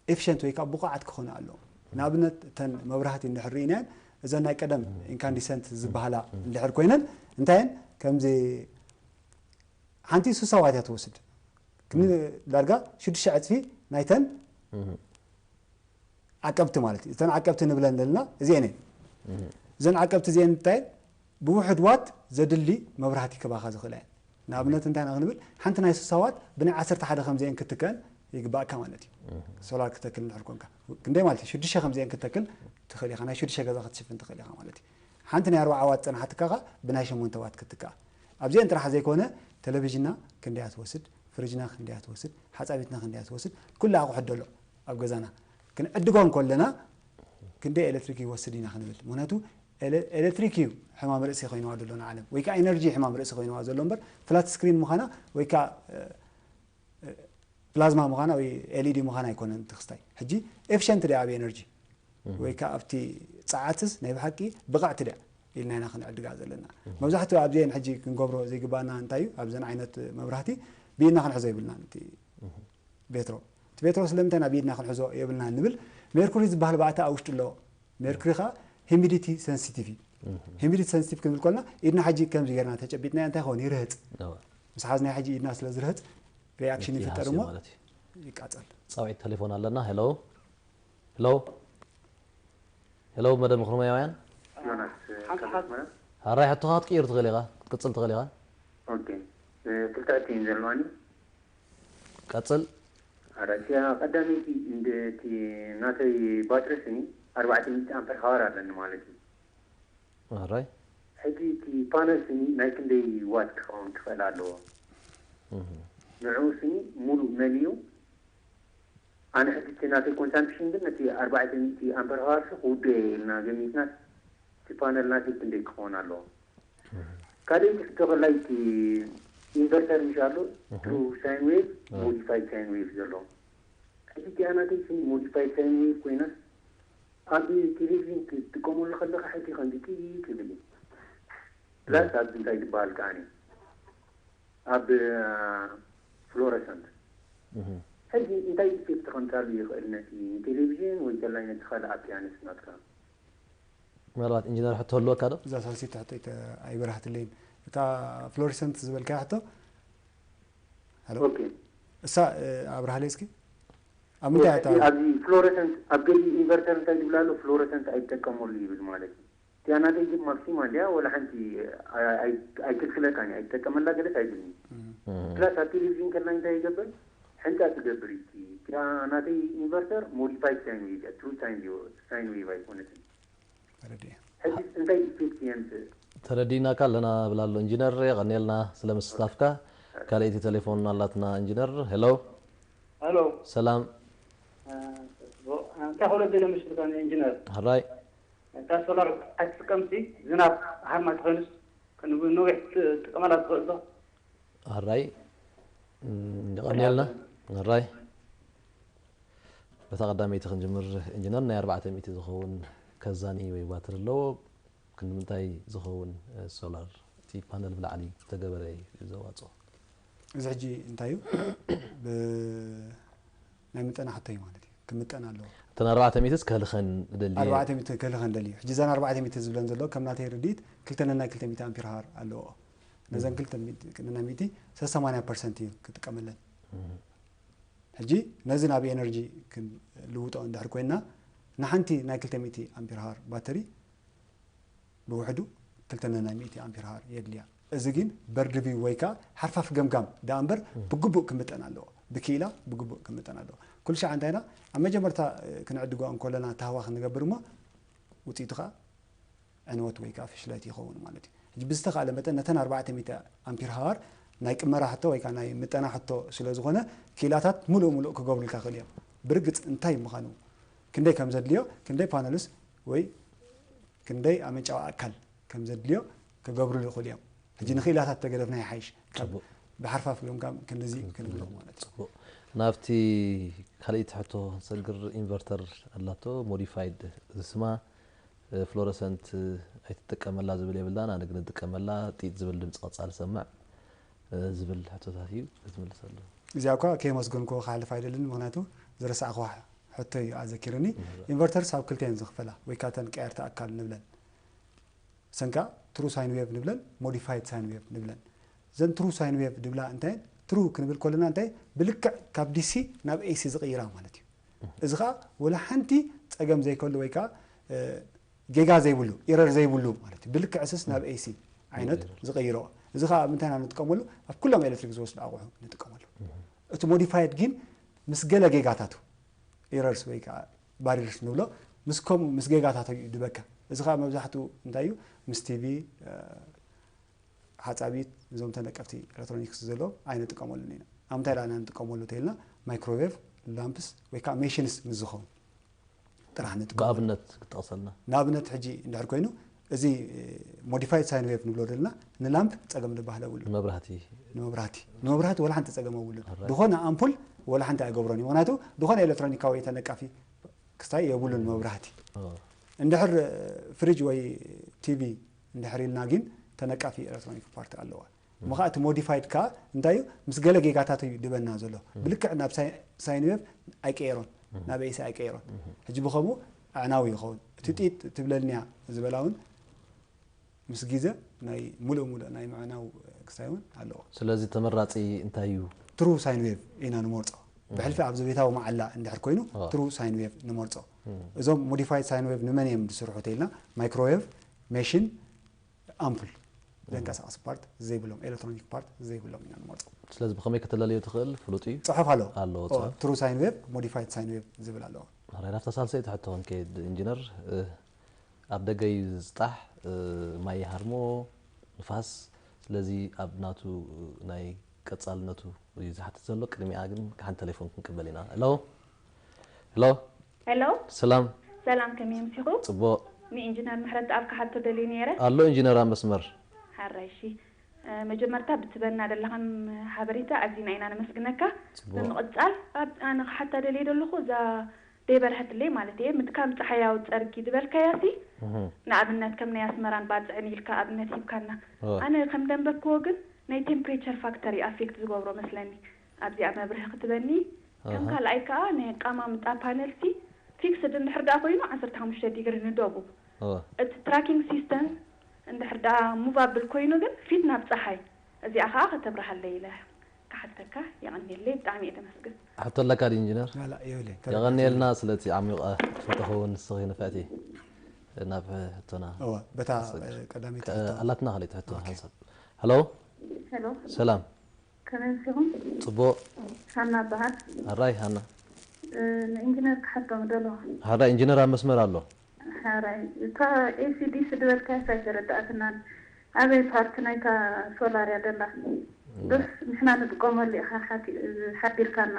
ኤፊሸንት ወይ ከዓ ብቑዓት ክኾኑ ኣለዎም። ንኣብነት እተን መብራህቲ እንድሕር ርኢናየን እዘን ናይ ቀደም ኢንካንዲሰንት ዝበሃላ እንድሕር ኮይነን እንታየን ከምዚ ሓንቲ ሱሳ ዋት እያ ትወስድ። ዳርጋ ሽዱሽተ ዕፅፊ ናይተን ዓቀብቲ ማለት እዩ። እተን ዓቀብቲ ንብለን ዘለና እዚአን እየን። እዘን ዓቀብቲ እዚአን እንታይ ብውሕድ ዋት ዘድሊ መብራህቲ ክባኻ ዝኽእላ እየን። ንኣብነት እንታይ ኢና ክንብል ሓንቲ ናይ ሱሳ ዋት ብናይ ዓሰርተ ሓደ ከምዚአን ክትከን ይግባእካ ማለት እዩ። ሶላር ክተክል እንድሕር ኮንካ ክንደይ ማለት እዩ ሽዱሽተ ከምዚአን ክትተክል ትኽእል ኢኻ። ናይ ሽዱሽተ ገዛ ክትሽፍን ትኽእል ኢኻ ማለት እዩ። ሓንቲ ናይ ኣርባዓ ዋት ፀናሓትካ ኸ ብናይ ሸሞንተ ዋት ክትትክኣ። ኣብዚአን ጥራሕ ዘይኮነ ቴሌቪዥንና ክንደያ ትወስድ፣ ፍሪጅና ክንደያ ትወስድ፣ ሓፃቢትና ክንደያ ትወስድ፣ ኩሉ ኣቑሑት ደሎ ኣብ ገዛና ክንዕድጎ እንከለና ክንደይ ኤሌክትሪክ ይወስድ ኢና ክንብል። ምክንያቱ ኤሌክትሪክ እዩ ሕማም ርእሲ ኮይንዋ ዘሎ ንዓለም ወይ ከዓ ኤነርጂ ሕማም ርእሲ ኮይንዋ ዘሎ እምበር ፍላት ስክሪን ምዃና ወይ ከዓ ፕላዝማ ምዃና ወይ ኤልኢዲ ምዃና ኣይኮነን እቲ ክስታይ። ሕጂ ኤፊሸንት ድያ ኣብ ኤነርጂ ወይ ከዓ ኣብቲ ፀዓትስ ናይ ብሓቂ ብቕዕቲ ድያ ኢልና ኢና ክንዕድጋ ዘለና። መብዛሕትኡ ኣብዚአን ሕጂ ክንገብሮ ዘይግባና እንታይ እዩ ኣብዘን ዓይነት መብራህቲ ብኢድና ክንሕዞ የብልናን። እቲ ቤትሮ እቲ ቤትሮ ስለምንታይ ናብ ኢድና ክንሕዞ የብልና ንብል? ሜርኩሪ ዝበሃል ባእታ ኣብ ውሽጡ ኣለዎ። ሜርኩሪ ከዓ ሂሚዲቲ ሰንሲቲቭ እዩ። ሂሚዲቲ ሰንሲቲቭ ክንብል ከለና ኢድና ሕጂ ከምዚ ጌርና ተጨቢጥና እንታይ ኸውን ይርህፅ። ምስ ሓዝና ሕጂ ኢድና ስለ ዝርህፅ ሪኣክሽን ይፍጠር እሞ ይቃፀል። ፃውዒት ቴሌፎን ኣለና። ሄሎ ሄሎ ሄሎ መደብ ምኽርማያውያን ሓራይ ሕቶኻ ክትቅይር ትኽእል ኢኻ ክትቅፅል ትኽእል ኢኻ። ክልተ ሕቶ እየን ዘለዋኒ። ቀፅል። ኣረእቲያ ቀዳመይቲ እቲ ናተይ ባትሪ ስኒ ኣርባዕተ ሚእቲ ኣምፐር ሃወር ኣለኒ ማለት እዩ። ኣራይ ሕጂ እቲ ፓነል ስኒ ናይ ክንደይ ዋት ክኸውን ክኽእል ኣለዎ? ንዕኡ ስኒ ሙሉእ መሊኡ ኣነ ሕጂ እቲ ናተይ ኮንሳምፕሽን ግን ነቲ ኣርባዕተ ሚእቲ ኣምፐር ሃወር ክውድኦ እየ ኢልና ገሚትና እቲ ፓነል ናተይ ክንደይ ክኸውን ኣለዎ? ካልኣይቲ ሕቶ ከላይ እቲ ኢንቨርተር ምሽ ኣሎ ትሩ ሳይን ዌቭ ሞዲፋይድ ሳይን ዌቭ ዘሎ ሕጂ እቲኣ ናተይ ስኒ ሞዲፋይድ ሳይን ዌቭ ኮይና ኣብ ቴሌቪዥን ክትጥቀመሉ ከለካ ሕጂ ከምዚ ጢጥ ይብል እዩ ፕላስ ኣብዚ እንታይ ዝበሃል ከዓኒ ኣብ ፍሎረሰንት ሕጂ እንታይ ኢፌክት ከምፃሉ ይኽእል ነቲ ንቴሌቪዥን ወይ ከላይ ነቲ ካልእ ኣፕያንስ ናትካ ምናልባት ኢንጂነር ሕቶ ህልወካ ዶ እዛ ሳልሲት ሕቶ ኣይበራህትለይን እታ ፍሎሪሰንት ዝበልካ ሕቶ ኦኬ እሳ ኣብርሃለይ እስኪ ኣብ ምንታይ እታ ኣብዚ ፍሎረሰንት ኣብ ገሊ ኢንቨርተር እንታይ ይብላ ኣሎ ፍሎረሰንት ኣይትጠቀመሉ ይብል ማለት እዩ እቲኣ ናተይ ግን ማክሲማ እንዲያ ወላ ሓንቲ ኣይክልክለካን እየ ኣይትጠቀመላ ገለስ ኣይብልኒ ፕላስ ኣብ ቴሌቪዥን ከላ እንታይ ይገብር ሕንፃ ትገብር እዩ እቲኣ ናተይ ኢንቨርተር ሞዲፋይድ ሳይን ዌቭ እያ ትሩ ሳይን ዌቭ ኣይኮነትን ተረዲኤ ሕጂ እንታይ ኢፌክት የምፅእ ተረዲእናካ ኣለና ብላ ኣሎ ኢንጂነር የቐንየልና ስለ ምስታፍካ ካልኣይቲ ቴሌፎን ኣላትና ኢንጂነር ሄሎ ሄሎ ሰላም እንታይ ክብሎ ደለ መስልካ ኢንጂነር ሕራይ እታ ሶላር ኣይትጥቀምሲ ዝናብ ሃርማ ተኾይኑስ ንዊሕ ትጥቀመላ ትኽእል ዶ ሕራይ የቐንየልና ሕራይ በታ ቀዳመይቲ ክንጅምር ኢንጂነር ናይ ኣርባዕተ ሚእቲ ዝኸውን ከዛኒ ወይ ባትሪ ኣለዎ ክንዲ ምንታይ ዝኸውን ሶላር እቲ ፓነል ብላዕሊ ዝተገበረ እዩ ዘዋፅኦ እዚ ሕጂ እንታይ እዩ ናይ ምጠና ሕቶ እዩ ማለት እዩ ክምጠን ኣለዎ እተን ኣርባዕተ ሚእትስ ከልኸን ደሊ ኣርባዕተ ሚእቲ ከልኸን ደልዩ ሕጂ እዘን ኣርባዕተ ሚእቲ ዝብለን ዘሎ ከም ናተይ ርድኢት ክልተ ነናይ ክልተ ሚእቲ ኣምፒር ሃር ኣለዎ ነዘን ክልተ ነናይ ሚእቲ ሰሰማንያ ፐርሰንት እዩ ክጥቀመለን ሕጂ ነዚ ናብ ኤነርጂ ክንልውጦ እንድሕር ኮይና ንሓንቲ ናይ ክልተ ሚእቲ ኣምፒር ሃር ባተሪ ብውሕዱ ክልተ ነናይ ሚእቲ ኣምፒር ሃር የድልያ እዚ ግን በርድቢ ወይ ከዓ ሓርፋፍ ገምጋም ደኣ እምበር ብግቡእ ክምጠን ኣለዎ ብክኢላ ብግቡእ ክምጠን ኣለዎ ኩሉ ሻዕ እንታይና ኣብ መጀመርታ ክንዕድጎ እንከለና ታህዋ ክንገብር እሞ ውፅኢቱ ከዓ ዕንወት ወይ ከዓ ፍሽለት ይኸውን ማለት እዩ ሕጂ ብዝተኻእለ መጠን ነተን ኣርባዕተ ሚእቲ ኣምፒር ሃር ናይ ቅመራ ሕቶ ወይ ከዓ ናይ ምጠና ሕቶ ስለ ዝኾነ ክኢላታት ሙሉእ ሙሉእ ክገብሩልካ ክእል እዮም ብርግፅ እንታይ ምዃኑ ክንደይ ከም ዘድልዮ ክንደይ ፓነልስ ወይ ክንደይ ኣመንጫዊ ኣካል ከም ዘድልዮ ክገብሩሉ ይኽእሉ እዮም ሕጂ ንኽኢላታት ተገደፍና ይሓይሽ ካብ ብሓርፋፍ ገምጋም ክንድዚ ክንብሎ ማለት እዩ ናብቲ ካልኣይቲ ሕቶ ሰግር ኢንቨርተር ኣላቶ ሞዲፋይድ ዝስማ ፍሎረሰንት ኣይትጥቀመላ ዝብል የብልናን ኣነ ግን እጥቀመላ ጢጥ ዝብል ድምፂ ቀፃሊ ሰምዕ ዝብል ሕቶታት እዩ ክትምልሰሉ እዚኣ እኳ ከየመስገንኩ ክሓልፍ ኣይደልን ምክንያቱ ዝረሳዕኩ ሕቶ እዩ ኣዘኪርኒ ኢንቨርተርስ ኣብ ክልተ እየን ዝኽፈላ ወይ ካብተን ቀየርቲ ኣካል ንብለን ሰንካ ትሩ ሳይን ዌቭ ንብለን ሞዲፋይድ ሳይን ዌቭ ንብለን ዘን ትሩ ሳይን ዌቭ ድብላ እንታይ ትሩ ክንብል ከለና እንታይ ብልክዕ ካብ ዲሲ ናብ ኤሲ ዝቕይራ ማለት እዩ እዚ ከዓ ወላ ሓንቲ ፀገም ዘይከሉ ወይ ከዓ ጌጋ ዘይብሉ ኢረር ዘይብሉ ማለት እዩ ብልክዕ ስስ ናብ ኤሲ ዓይነት ዝቐይሮ እዚ ከዓ ኣብ ምንታይ ኢና ንጥቀመሉ ኣብ ኩሎም ኤሌክትሪክ ዝወስዱ ኣቑሑ ንጥቀመሉ እቲ ሞዲፋይድ ግን ምስ ገለ ጌጋታቱ ኢረርስ ወይ ከዓ ባሪርስ ንብሎ ምስ ከምኡ ምስ ጌጋታቱ እዩ ድበካ እዚ ከዓ መብዛሕትኡ እንታይ እዩ ምስ ቲቪ ሓፃቢት እዞም ተነቀፍቲ ኤሌክትሮኒክስ ዘለዎም ኣይንጥቀመሉን ኢና ኣብ ምንታይ ዳና ንጥቀመሉ ተይልና ማይክሮዌቭ ላምፕስ ወይ ከዓ ሜሽንስ ምስ ዝኸውን ጥራሕ ንጥቀመሉ ብኣብነት ክጠቕሰልና ንኣብነት ሕጂ እንድሕር ኮይኑ እዚ ሞዲፋይድ ሳይን ዌቭ ንብሎ ዘለና ንላምፕ ፀገም ዝበሃል የብሉ ንመብራህቲ ንመብራህቲ ንመብራህቲ ወላ ሓንቲ ፀገም የብሉን ዝኾነ ኣምፑል ወላ ሓንቲ ኣይገብሮን እዩ ምክንያቱ ዝኾነ ኤሌክትሮኒካዊ ተነቃፊ ክስታይ የብሉን መብራህቲ እንድሕር ፍሪጅ ወይ ቲቪ እንድሕር ኢልና ግን ተነቃፊ ኤሌክትሮኒክ ፓርቲ ኣለዋ እሞ ከዓ እቲ ሞዲፋይድ ከዓ እንታይ እዩ ምስ ገለ ጌጋታት እዩ ድበና ዘሎ ብልክዕ ናብ ሳይን ዌቭ ኣይቀየሮን ናብ ኤሲ ኣይቀየሮን ሕጂ ብከምኡ ኣዕናዊ ይኸውን እቲ ጢጥ ትብለልንያ ዝበላ እውን ምስ ግዜ ናይ ሙሉእ ሙሉእ ናይ ምዕናው ክስታይ እውን ኣለዎ ስለዚ ተመራፂ እንታይ እዩ ትሩ ሳይን ዌቭ ኢና ንመርፆ ብሕልፊ ኣብዚ ቤታዊ መዓላ እንድሕር ኮይኑ ትሩ ሳይን ዌቭ ንመርፆ እዞም ሞዲፋይድ ሳይን ዌቭ ንመን እዮም ዝስርሑ ተይልና ማይክሮዌቭ ሜሽን ኣምፑል ዘንቀሳቀስ ፓርት ዘይብሎም ኤሌክትሮኒክ ፓርት ዘይብሎም ኢና ንመርፆ ስለዚ ብከመይ ከተለለዮ ትኽእል ፍሉጥ እዩ ፅሑፍ ኣሎ ኣለዎ ትሩ ሳይን ዌቭ ሞዲፋይድ ሳይን ዌቭ ዝብል ኣለዎ ናብታ ሳልሰይቲ ሕቶ ክንከይድ ኢንጂነር፣ እ፣ ኣብ ደገ እዩ ዝዝጣሕ፣ እ፣ ማይ ይሃርሞ፣ ንፋስ። ስለዚ ኣብ ናቱ ናይ ቀጻልነቱ እዩ ዝሓትት ዘሎ። ቅድሚኣ ግን ሓንቲ ቴሌፎን ክንቅበል ኢና። ሄሎ፣ ሄሎ። ሄሎ። ሰላም። ሰላም፣ ከመይ ኣምሲኹ? ጽቡቕ። ንኢንጂነር ምሕረት ኣብ ክሓቶ ደልየ ነይረ። ኣሎ ኢንጂነር ኣብ መስመር። ሓራይ፣ እሺ። እ፣ መጀመርታ ብትበና ደለኻን ሓበሬታ ኣዚና ኢና ነመስግነካ። ጽቡቕ። ብምቕጻል ኣብ፣ ኣነ ክሓታ ደልየ ደለኹ፣ እዛ ደይበርሀትለይ ማለት እየ፣ ምትካም ጸሓያዊ ጸርጊ ዝበልካያሲ፣ እህ። ንኣብነት ከም ናይ ኣስመራን ባጽዕን ኢልካ ኣብነት ሂብካና። እወ። ኣነ ከም ደንበክዎ ግን ናይ ቴምፕሬቸር ፋክተር እዩ ኣፌክት ዝገብሮ መስለኒ። ኣብዚኣ መብርሂ ክትበኒ። ከም ኣሃ። ካልኣይ ከኣ ናይ ኣቀማምጣ ፓነልሲ ፊክስድ እንድሕር ደኣ ኮይኑ ዓሰርተ ሓሙሽተ ዲግሪ ንደቡብ። እወ። እቲ ትራኪንግ ሲስተም እንድሕር ደኣ ሙቭ ኣብል ኮይኑ ግን ፊት ናብ ጸሓይ። እዚኣ ከኣ ከተብርሃለይ ኢለ ክሓተካ። የቐንየለይ፣ ብጣዕሚ እየ ተመስግን። ሕቶ ኣለካ ድዩ ኢንጂነር? ላላ፣ የብለይ። የቐንየልና ስለቲ ዓሚቐ ትፈልጦ ኸውን ንስኺ ንፍዕቲ። ናብ ሕቶና እወ፣ በታ፣ ንሰግር። እ፣ ቀዳመይቲ ከ-፣ ሕቶ። ኣላትና ካልኣይቲ ሕቶ ኦኬ። ሓንሳብ። ሄሎ። ሄሎ። ሰላም። ከመይ ኣምሲኹም? ጽቡቕ። ሃና እበሃል። ሕራይ ሃና። እ፣ ንኢንጂነር ክሓቶም ደለኹ። ሕራይ ኢንጂነር ኣብ መስመር ኣሎ። ሕራይ። እታ ኤ ሲ ዲ ሲ ዝበልካያስ ኣይተረዳእትናን። ኣበይ ፓርት ናይታ ሶላር እያ ደላ? ያ። በስ ንሕና ንጥቀመሉ ኢኻ ሓቲ-፣ ሓቢርካና።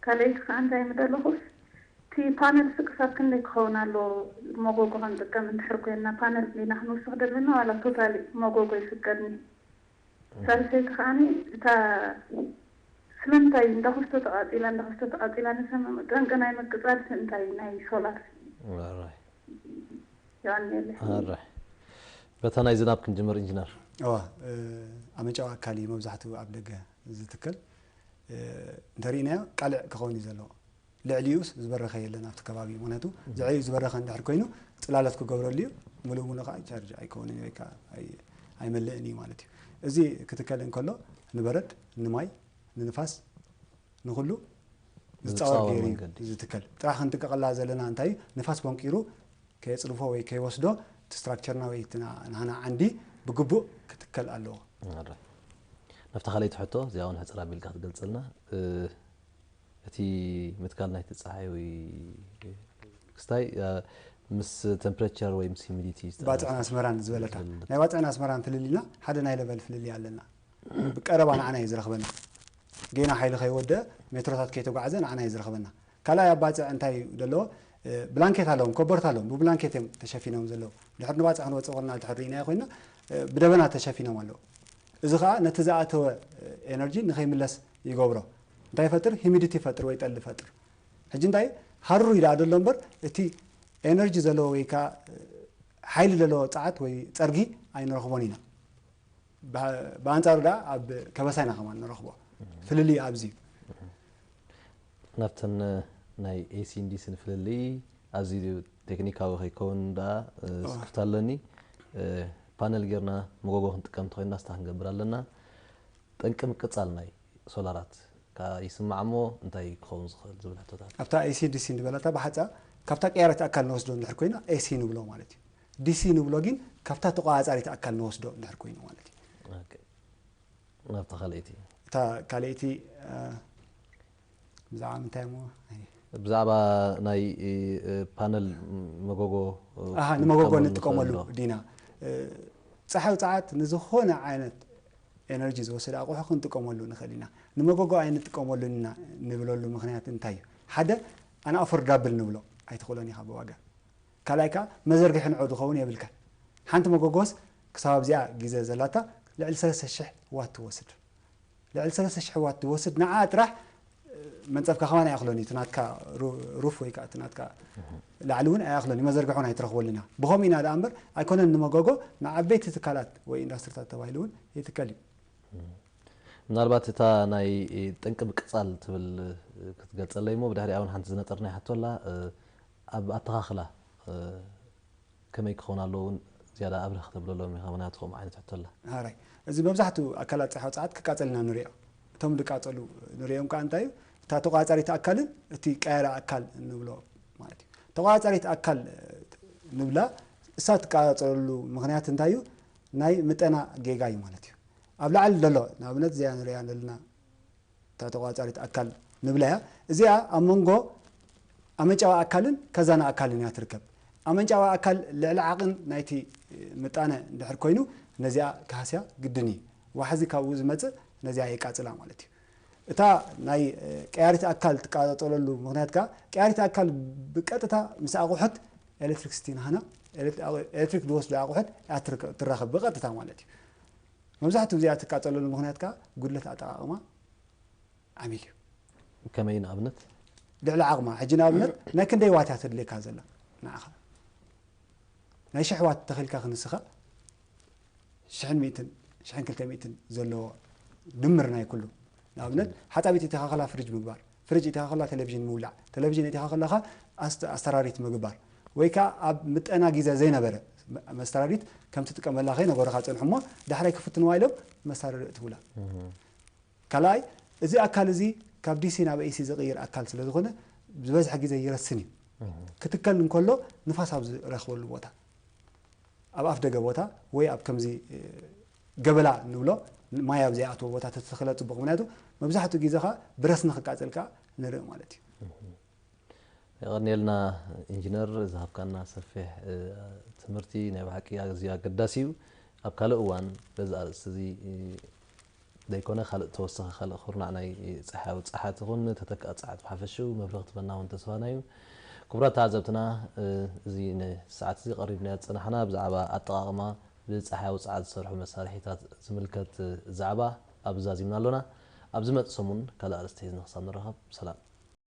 ካልኣይቲ ከኣ እንታይ ምደለኹስ፣ እቲ ፓነልስ ክሳብ ክንደይ ክኸውን ኣለዎ መጎጎ ክንጥቀም እንድሕር ኮይንና? ፓነል ዲና ክንውስኽ ደለና ዋላ ቶታሊ መጎጎ ይፍቀድኒ? ሳልሰይቲ ከኣኒ እታ ስለምንታይ እንዳኹስቶ ተቓጺላ፣ እንዳኹስቶ ተቓጺላ ንሰምዕ፣ ጠንቂ ናይ ምቅጻል እንታይ ናይ ሶላር? ኣራይ። የቐንየለይ። ኣራይ። በታ ናይ ዝናብ ክንጅምር ኢንጂነር። እዋ፣ እ፣ ኣመንጫዊ ኣካል እዩ መብዛሕትኡ ኣብ ደገ ዝትከል። እ፣ እንተሪእናዮ ቃልዕ ክኸውን እዩ ዘለዎ። ልዕሊኡስ ዝበረኸ የለን ኣብቲ ከባቢ። ምኽንያቱ ዝዕዩ ዝበረኸ እንድሕር ኮይኑ ጽላሎት ክገብረሉ እዩ፣ ምሉእ ምሉእ ከዓ ቻርጅ ኣይከውንን ወይ ከዓ ኣይ-፣ ኣይመልእን እዩ ማለት እዩ። እዚ ክትከል እንከሎ ንበረድ፣ ንማይ፣ ንንፋስ፣ ንኹሉ ዝጻወር ዝጻወር ገይሩ እዩ መንገዲ። ዝትከል። ጥራሕ ክንጥቀቐላ ዘለና እንታይ እዩ? ንፋስ ቦንቂሩ ከየጽርፎ ወይ ከይወስዶ እቲ ስትራክቸርና ወይ እቲ ና-፣ ናህና ዓንዲ ብግቡእ ክትከል ኣለዎ። ኣረ። ናብታ ካልኣይቲ ሕቶ፣ እዚኣ እውን ሕጽር ኣቢልካ ክትገልጸልና፣ እ፣ እቲ ምትካል ናይቲ ጸሓያዊ ክስታይ፣ እ፣ ምስ ቴምፕሬቸር ወይ ምስ ሂሚዲቲ ዝተኣሳሰረ ባጽዕን ኣስመራን ዝበለታ። ዝብል። ናይ ባጽዕን ኣስመራን ፍልልይና ሓደ ናይ ለቨል ፍልልይ ኣለና። ብቀረባ ንዓና እዩ ዝረኽበና። ጌና ሓይሊ ከይወደአ፣ ሜትሮታት ከይተጓዕዘ ንዓና እዩ ዝረኽበና። ካልኣይ ኣብ ባጽዕ እንታይ እዩ ዘለዎ? እ፣ ብላንኬት ኣለዎም፣ ኮበርት ኣለዎም፣ ብብላንኬት እዮም ተሸፊኖም ዘለዉ። ድሕር ንባጽዕ ክንወጽእ ከለና ድሕር ርኢናዮ ኮይንና፣ እ፣ ብደበና ተሸፊኖም ኣለዉ። እዚ ኸኣ ነቲ ዝኣተወ፣ እ፣ ኤነርጂ ንኸይምለስ ይገብሮ። እንታይ ይፈጥር? ሂሚዲቲ ይፈጥር ወይ ጠሊ ይፈጥር። ሕጂ እንታይ? ሃሩር ኢሉ ኣሎ እምበር፣ እቲ ኤነርጂ ዘለዎ ወይ ከኣ፣ እ፣ ሓይሊ ዘለዎ ጸዓት ወይ ጸርጊ ኣይንረኽቦን ኢና። ብኣ-፣ ብኣንጻሩ ደኣ ኣብ ከበሳ ኢና ከማን ንረኽቦ። ፍልልይ ኣብዚ እዩ። ናብተን ናይ ኤሲን ዲስን ፍልልይ ኣዝዩ ቴክኒካዊ ከይከውን ደኣ፣ እ፣ ኣዋ። ስክፍታ ኣለኒ። እ፣ ፓነል ጌርና መጎጎ ክንጥቀም እንተኾይንና ስታ ክንገብር ኣለና። ጠንቂ ምቅጻል ናይ ሶላራት ከኣ ይስማዕ እሞ እንታይ ክኸውን ዝኽእል ዝብል ሕቶታት? ኣብታ ኤሲ ዲሲ ንበላታ ብሓጻ ካብታ ቀያሪት ኣካል ንወስዶ እንድሕር ኮይና ኤሲ ንብሎ ማለት እዩ። ዲሲ ንብሎ ግን ካብታ ተቆጻጻሪት ኣካል ንወስዶ እንድሕር ኮይኑ ማለት እዩ። ኦኬ። ናብታ ካልኣይቲ። እታ ካልኣይቲ፣ እ፣ ብዛዕባ ምንታይ እሞ? ኣይ። ብዛዕባ ናይ፣ እ፣ ፓነል መጎጎ፣ እ፣ ኣሃ፣ ንመጎጎ ክንጥቀመሉ ንጥቀመሉ ንኽእል ዶ? ዲና። እ፣ ጸሓይ ጸዓት ንዝኾነ ዓይነት ኤነርጂ ዝወስድ ኣቑሑ ክንጥቀመሉ ንኽእል ኢና። ንመጎጎ ኣይንጥቀመሉን ኢና ንብለሉ ምኽንያት እንታይ እዩ? ሓደ፣ ኣን ኣፎርዳብል ንብሎ ኣይትኽእሎን ኢኻ ብዋጋ። ካልኣይ ከኣ መዘርግሒ ንዑ ዝኸውን የብልካን። ሓንቲ መጎጎስ ክሳብ ኣብዚኣ ግዜ ዘላታ ልዕሊ ሰለስተ ሽሕ ዋት ትወስድ። ልዕሊ ሰለስተ ሽሕ ዋት ትወስድ ንዓ ጥራሕ፣ እ፣ መንጸፍካ ከማን ኣይኣኽሎን እዩ። እቲ ናትካ ሩ-፣ ሩፍ ወይ ከኣ እቲ ናትካ ላዕሊ እውን ኣይኣኽሎን እዩ። መዘርግሒ እውን ኣይትረኽበሉን ኢኻ። ብኸምኡ ኢና ደኣ እምበር ኣይኮነን ንመጎጎ ንዓበይቲ ትካላት ወይ ኢንዳስትሪታት ተባሂሉ እውን ይትከል እዩ። ምናልባት እታ ናይ ጠንቂ ምቅጻል ትብል ክትገልጸለይ እሞ፣ ብድሕሪኣ እውን ሓንቲ ዝነጠርናያ ሕቶ ኣላ። እ፣ ኣብ ኣተኻኽላ፣ እ፣ ከመይ ክኸውን ኣለዎ እውን ዝያዳ ኣብርህ ክተብለሎም ኢኻ፣ ምኽንያቱ ከምኡ ዓይነት ሕቶ ኣላ። ሃራይ፣ እዚ መብዛሕትኡ ኣካላት ጸሓይ ጸዓት ክቃጸል ኢና ንሪኦ። እቶም ዝቃጸሉ ንሪኦም ከኣ እንታይ እዩ? እታ ተቋጻሪት ኣካልን እቲ ቀያሪ ኣካል ንብሎ ማለት እዩ። ተቋጻሪት ኣካል ንብላ፣ እሳ ትቃጸለሉ ምኽንያት እንታይ እዩ? ናይ ምጠና ጌጋ እዩ ማለት እዩ። ኣብ ላዕሊ ዘሎ፣ ንኣብነት እዚኣ ንሪኣ ዘለና እታ ተቋጻሪት ኣካል ንብላ እያ። እዚኣ ኣብ መንጎ ኣመንጫዊ ኣካልን ከዛኒ ኣካልን እያ ትርከብ። ኣመንጫዊ ኣካል ልዕሊ ዓቕን ናይቲ ምጣነ እንድሕር ኮይኑ ነዚኣ ክሃስያ ግድን እዩ። ዋሕዚ ካብኡ ዝመጽእ ነዚኣ የቃጽላ ማለት እዩ። እታ ናይ ቀያሪት ኣካል ትቃጸለሉ ምኽንያት ከኣ ቀያሪት ኣካል ብቀጥታ ምስ ኣቑሑት ኤሌክትሪክሲቲ ንሃና ኤሌክትሪክ ዝወስዱ ኣቑሑት እያ ትራኸብ ብቀጥታ ማለት እዩ። መብዛሕትኡ እዚኣ ትቃጸለሉ ምኽንያት ከኣ ጉድለት ኣጠቓቕማ ዓሚል እዩ። ከመይ ንኣብነት? ልዕሊ ዓቕማ ሕጂ ንኣብነት ናይ ክንደይ ዋት እያ ተድልየካ ዘላ ንዓኻ? ናይ ሽሕ ዋት ተኺልካ ክንስኻ ሽሕን ሚእትን ሽሕን ክልተ ሚእትን ዘለዎ ድምር ናይ ኩሉ ንኣብነት ሓፃቢት ኢትኻ ከላ ፍሪጅ ምግባር ፍሪጅ ኢትኻ ከላ ቴሌቪዥን ምውላዕ ቴሌቪዥን ኢትኻ ከላኻ ኣስተራሪት ምግባር ወይ ከዓ ኣብ ምጠና ግዜ ዘይነበረ መስተራሪት ከም ትጥቀመላ ከይነገሩኻ ፀንሑ እሞ ዳሕራይ ክፍትንዋ ኢሎም መሳርሪ እትውላ ካልኣይ እዚ ኣካል እዚ ካብ ዲሲ ናብ ኤሲ ዝቕይር ኣካል ስለ ዝኾነ ዝበዝሐ ግዜ ይረስን እዩ ክትከል እንከሎ ንፋስ ኣብ ዝረኽበሉ ቦታ ኣብ ኣፍ ደገ ቦታ ወይ ኣብ ከምዚ ገበላ ንብሎ ማይ ኣብ ዘይኣትዎ ቦታ ተተኽለ ፅቡቕ ምክንያቱ መብዛሕትኡ ግዜ ኸ ብረስኒ ክቃፀል ከዓ ንርኢ ማለት እዩ የቐንየልና ኢንጂነር ዝሃብካና ሰፊሕ ትምህርቲ ናይ ብሓቂ ኣዝዩ ኣገዳሲ እዩ ኣብ ካልእ እዋን በዚ ኣርእስቲ እዚ ዘይኮነ ካልእ ተወሳኺ ካልእ ኩርናዕ ናይ ፀሓያዊ ፀሓት ይኹን ተተካእ ፀሓት ብሓፈሽኡ መብረኽቲ መናውን ተስፋና እዩ ክቡራት ተዓዘብትና እዚ ንሰዓት እዚ ቀሪብና ዝፀናሕና ብዛዕባ ኣጠቓቕማ ብፀሓያዊ ፀዓት ዝሰርሑ መሳርሒታት ዝምልከት ዛዕባ ኣብ ዛዚምና ኣሎና ኣብ ዝመፅ ሰሙን ካልእ ኣርእስቲ ሒዝና ክሳብ ንራኸብ ሰላም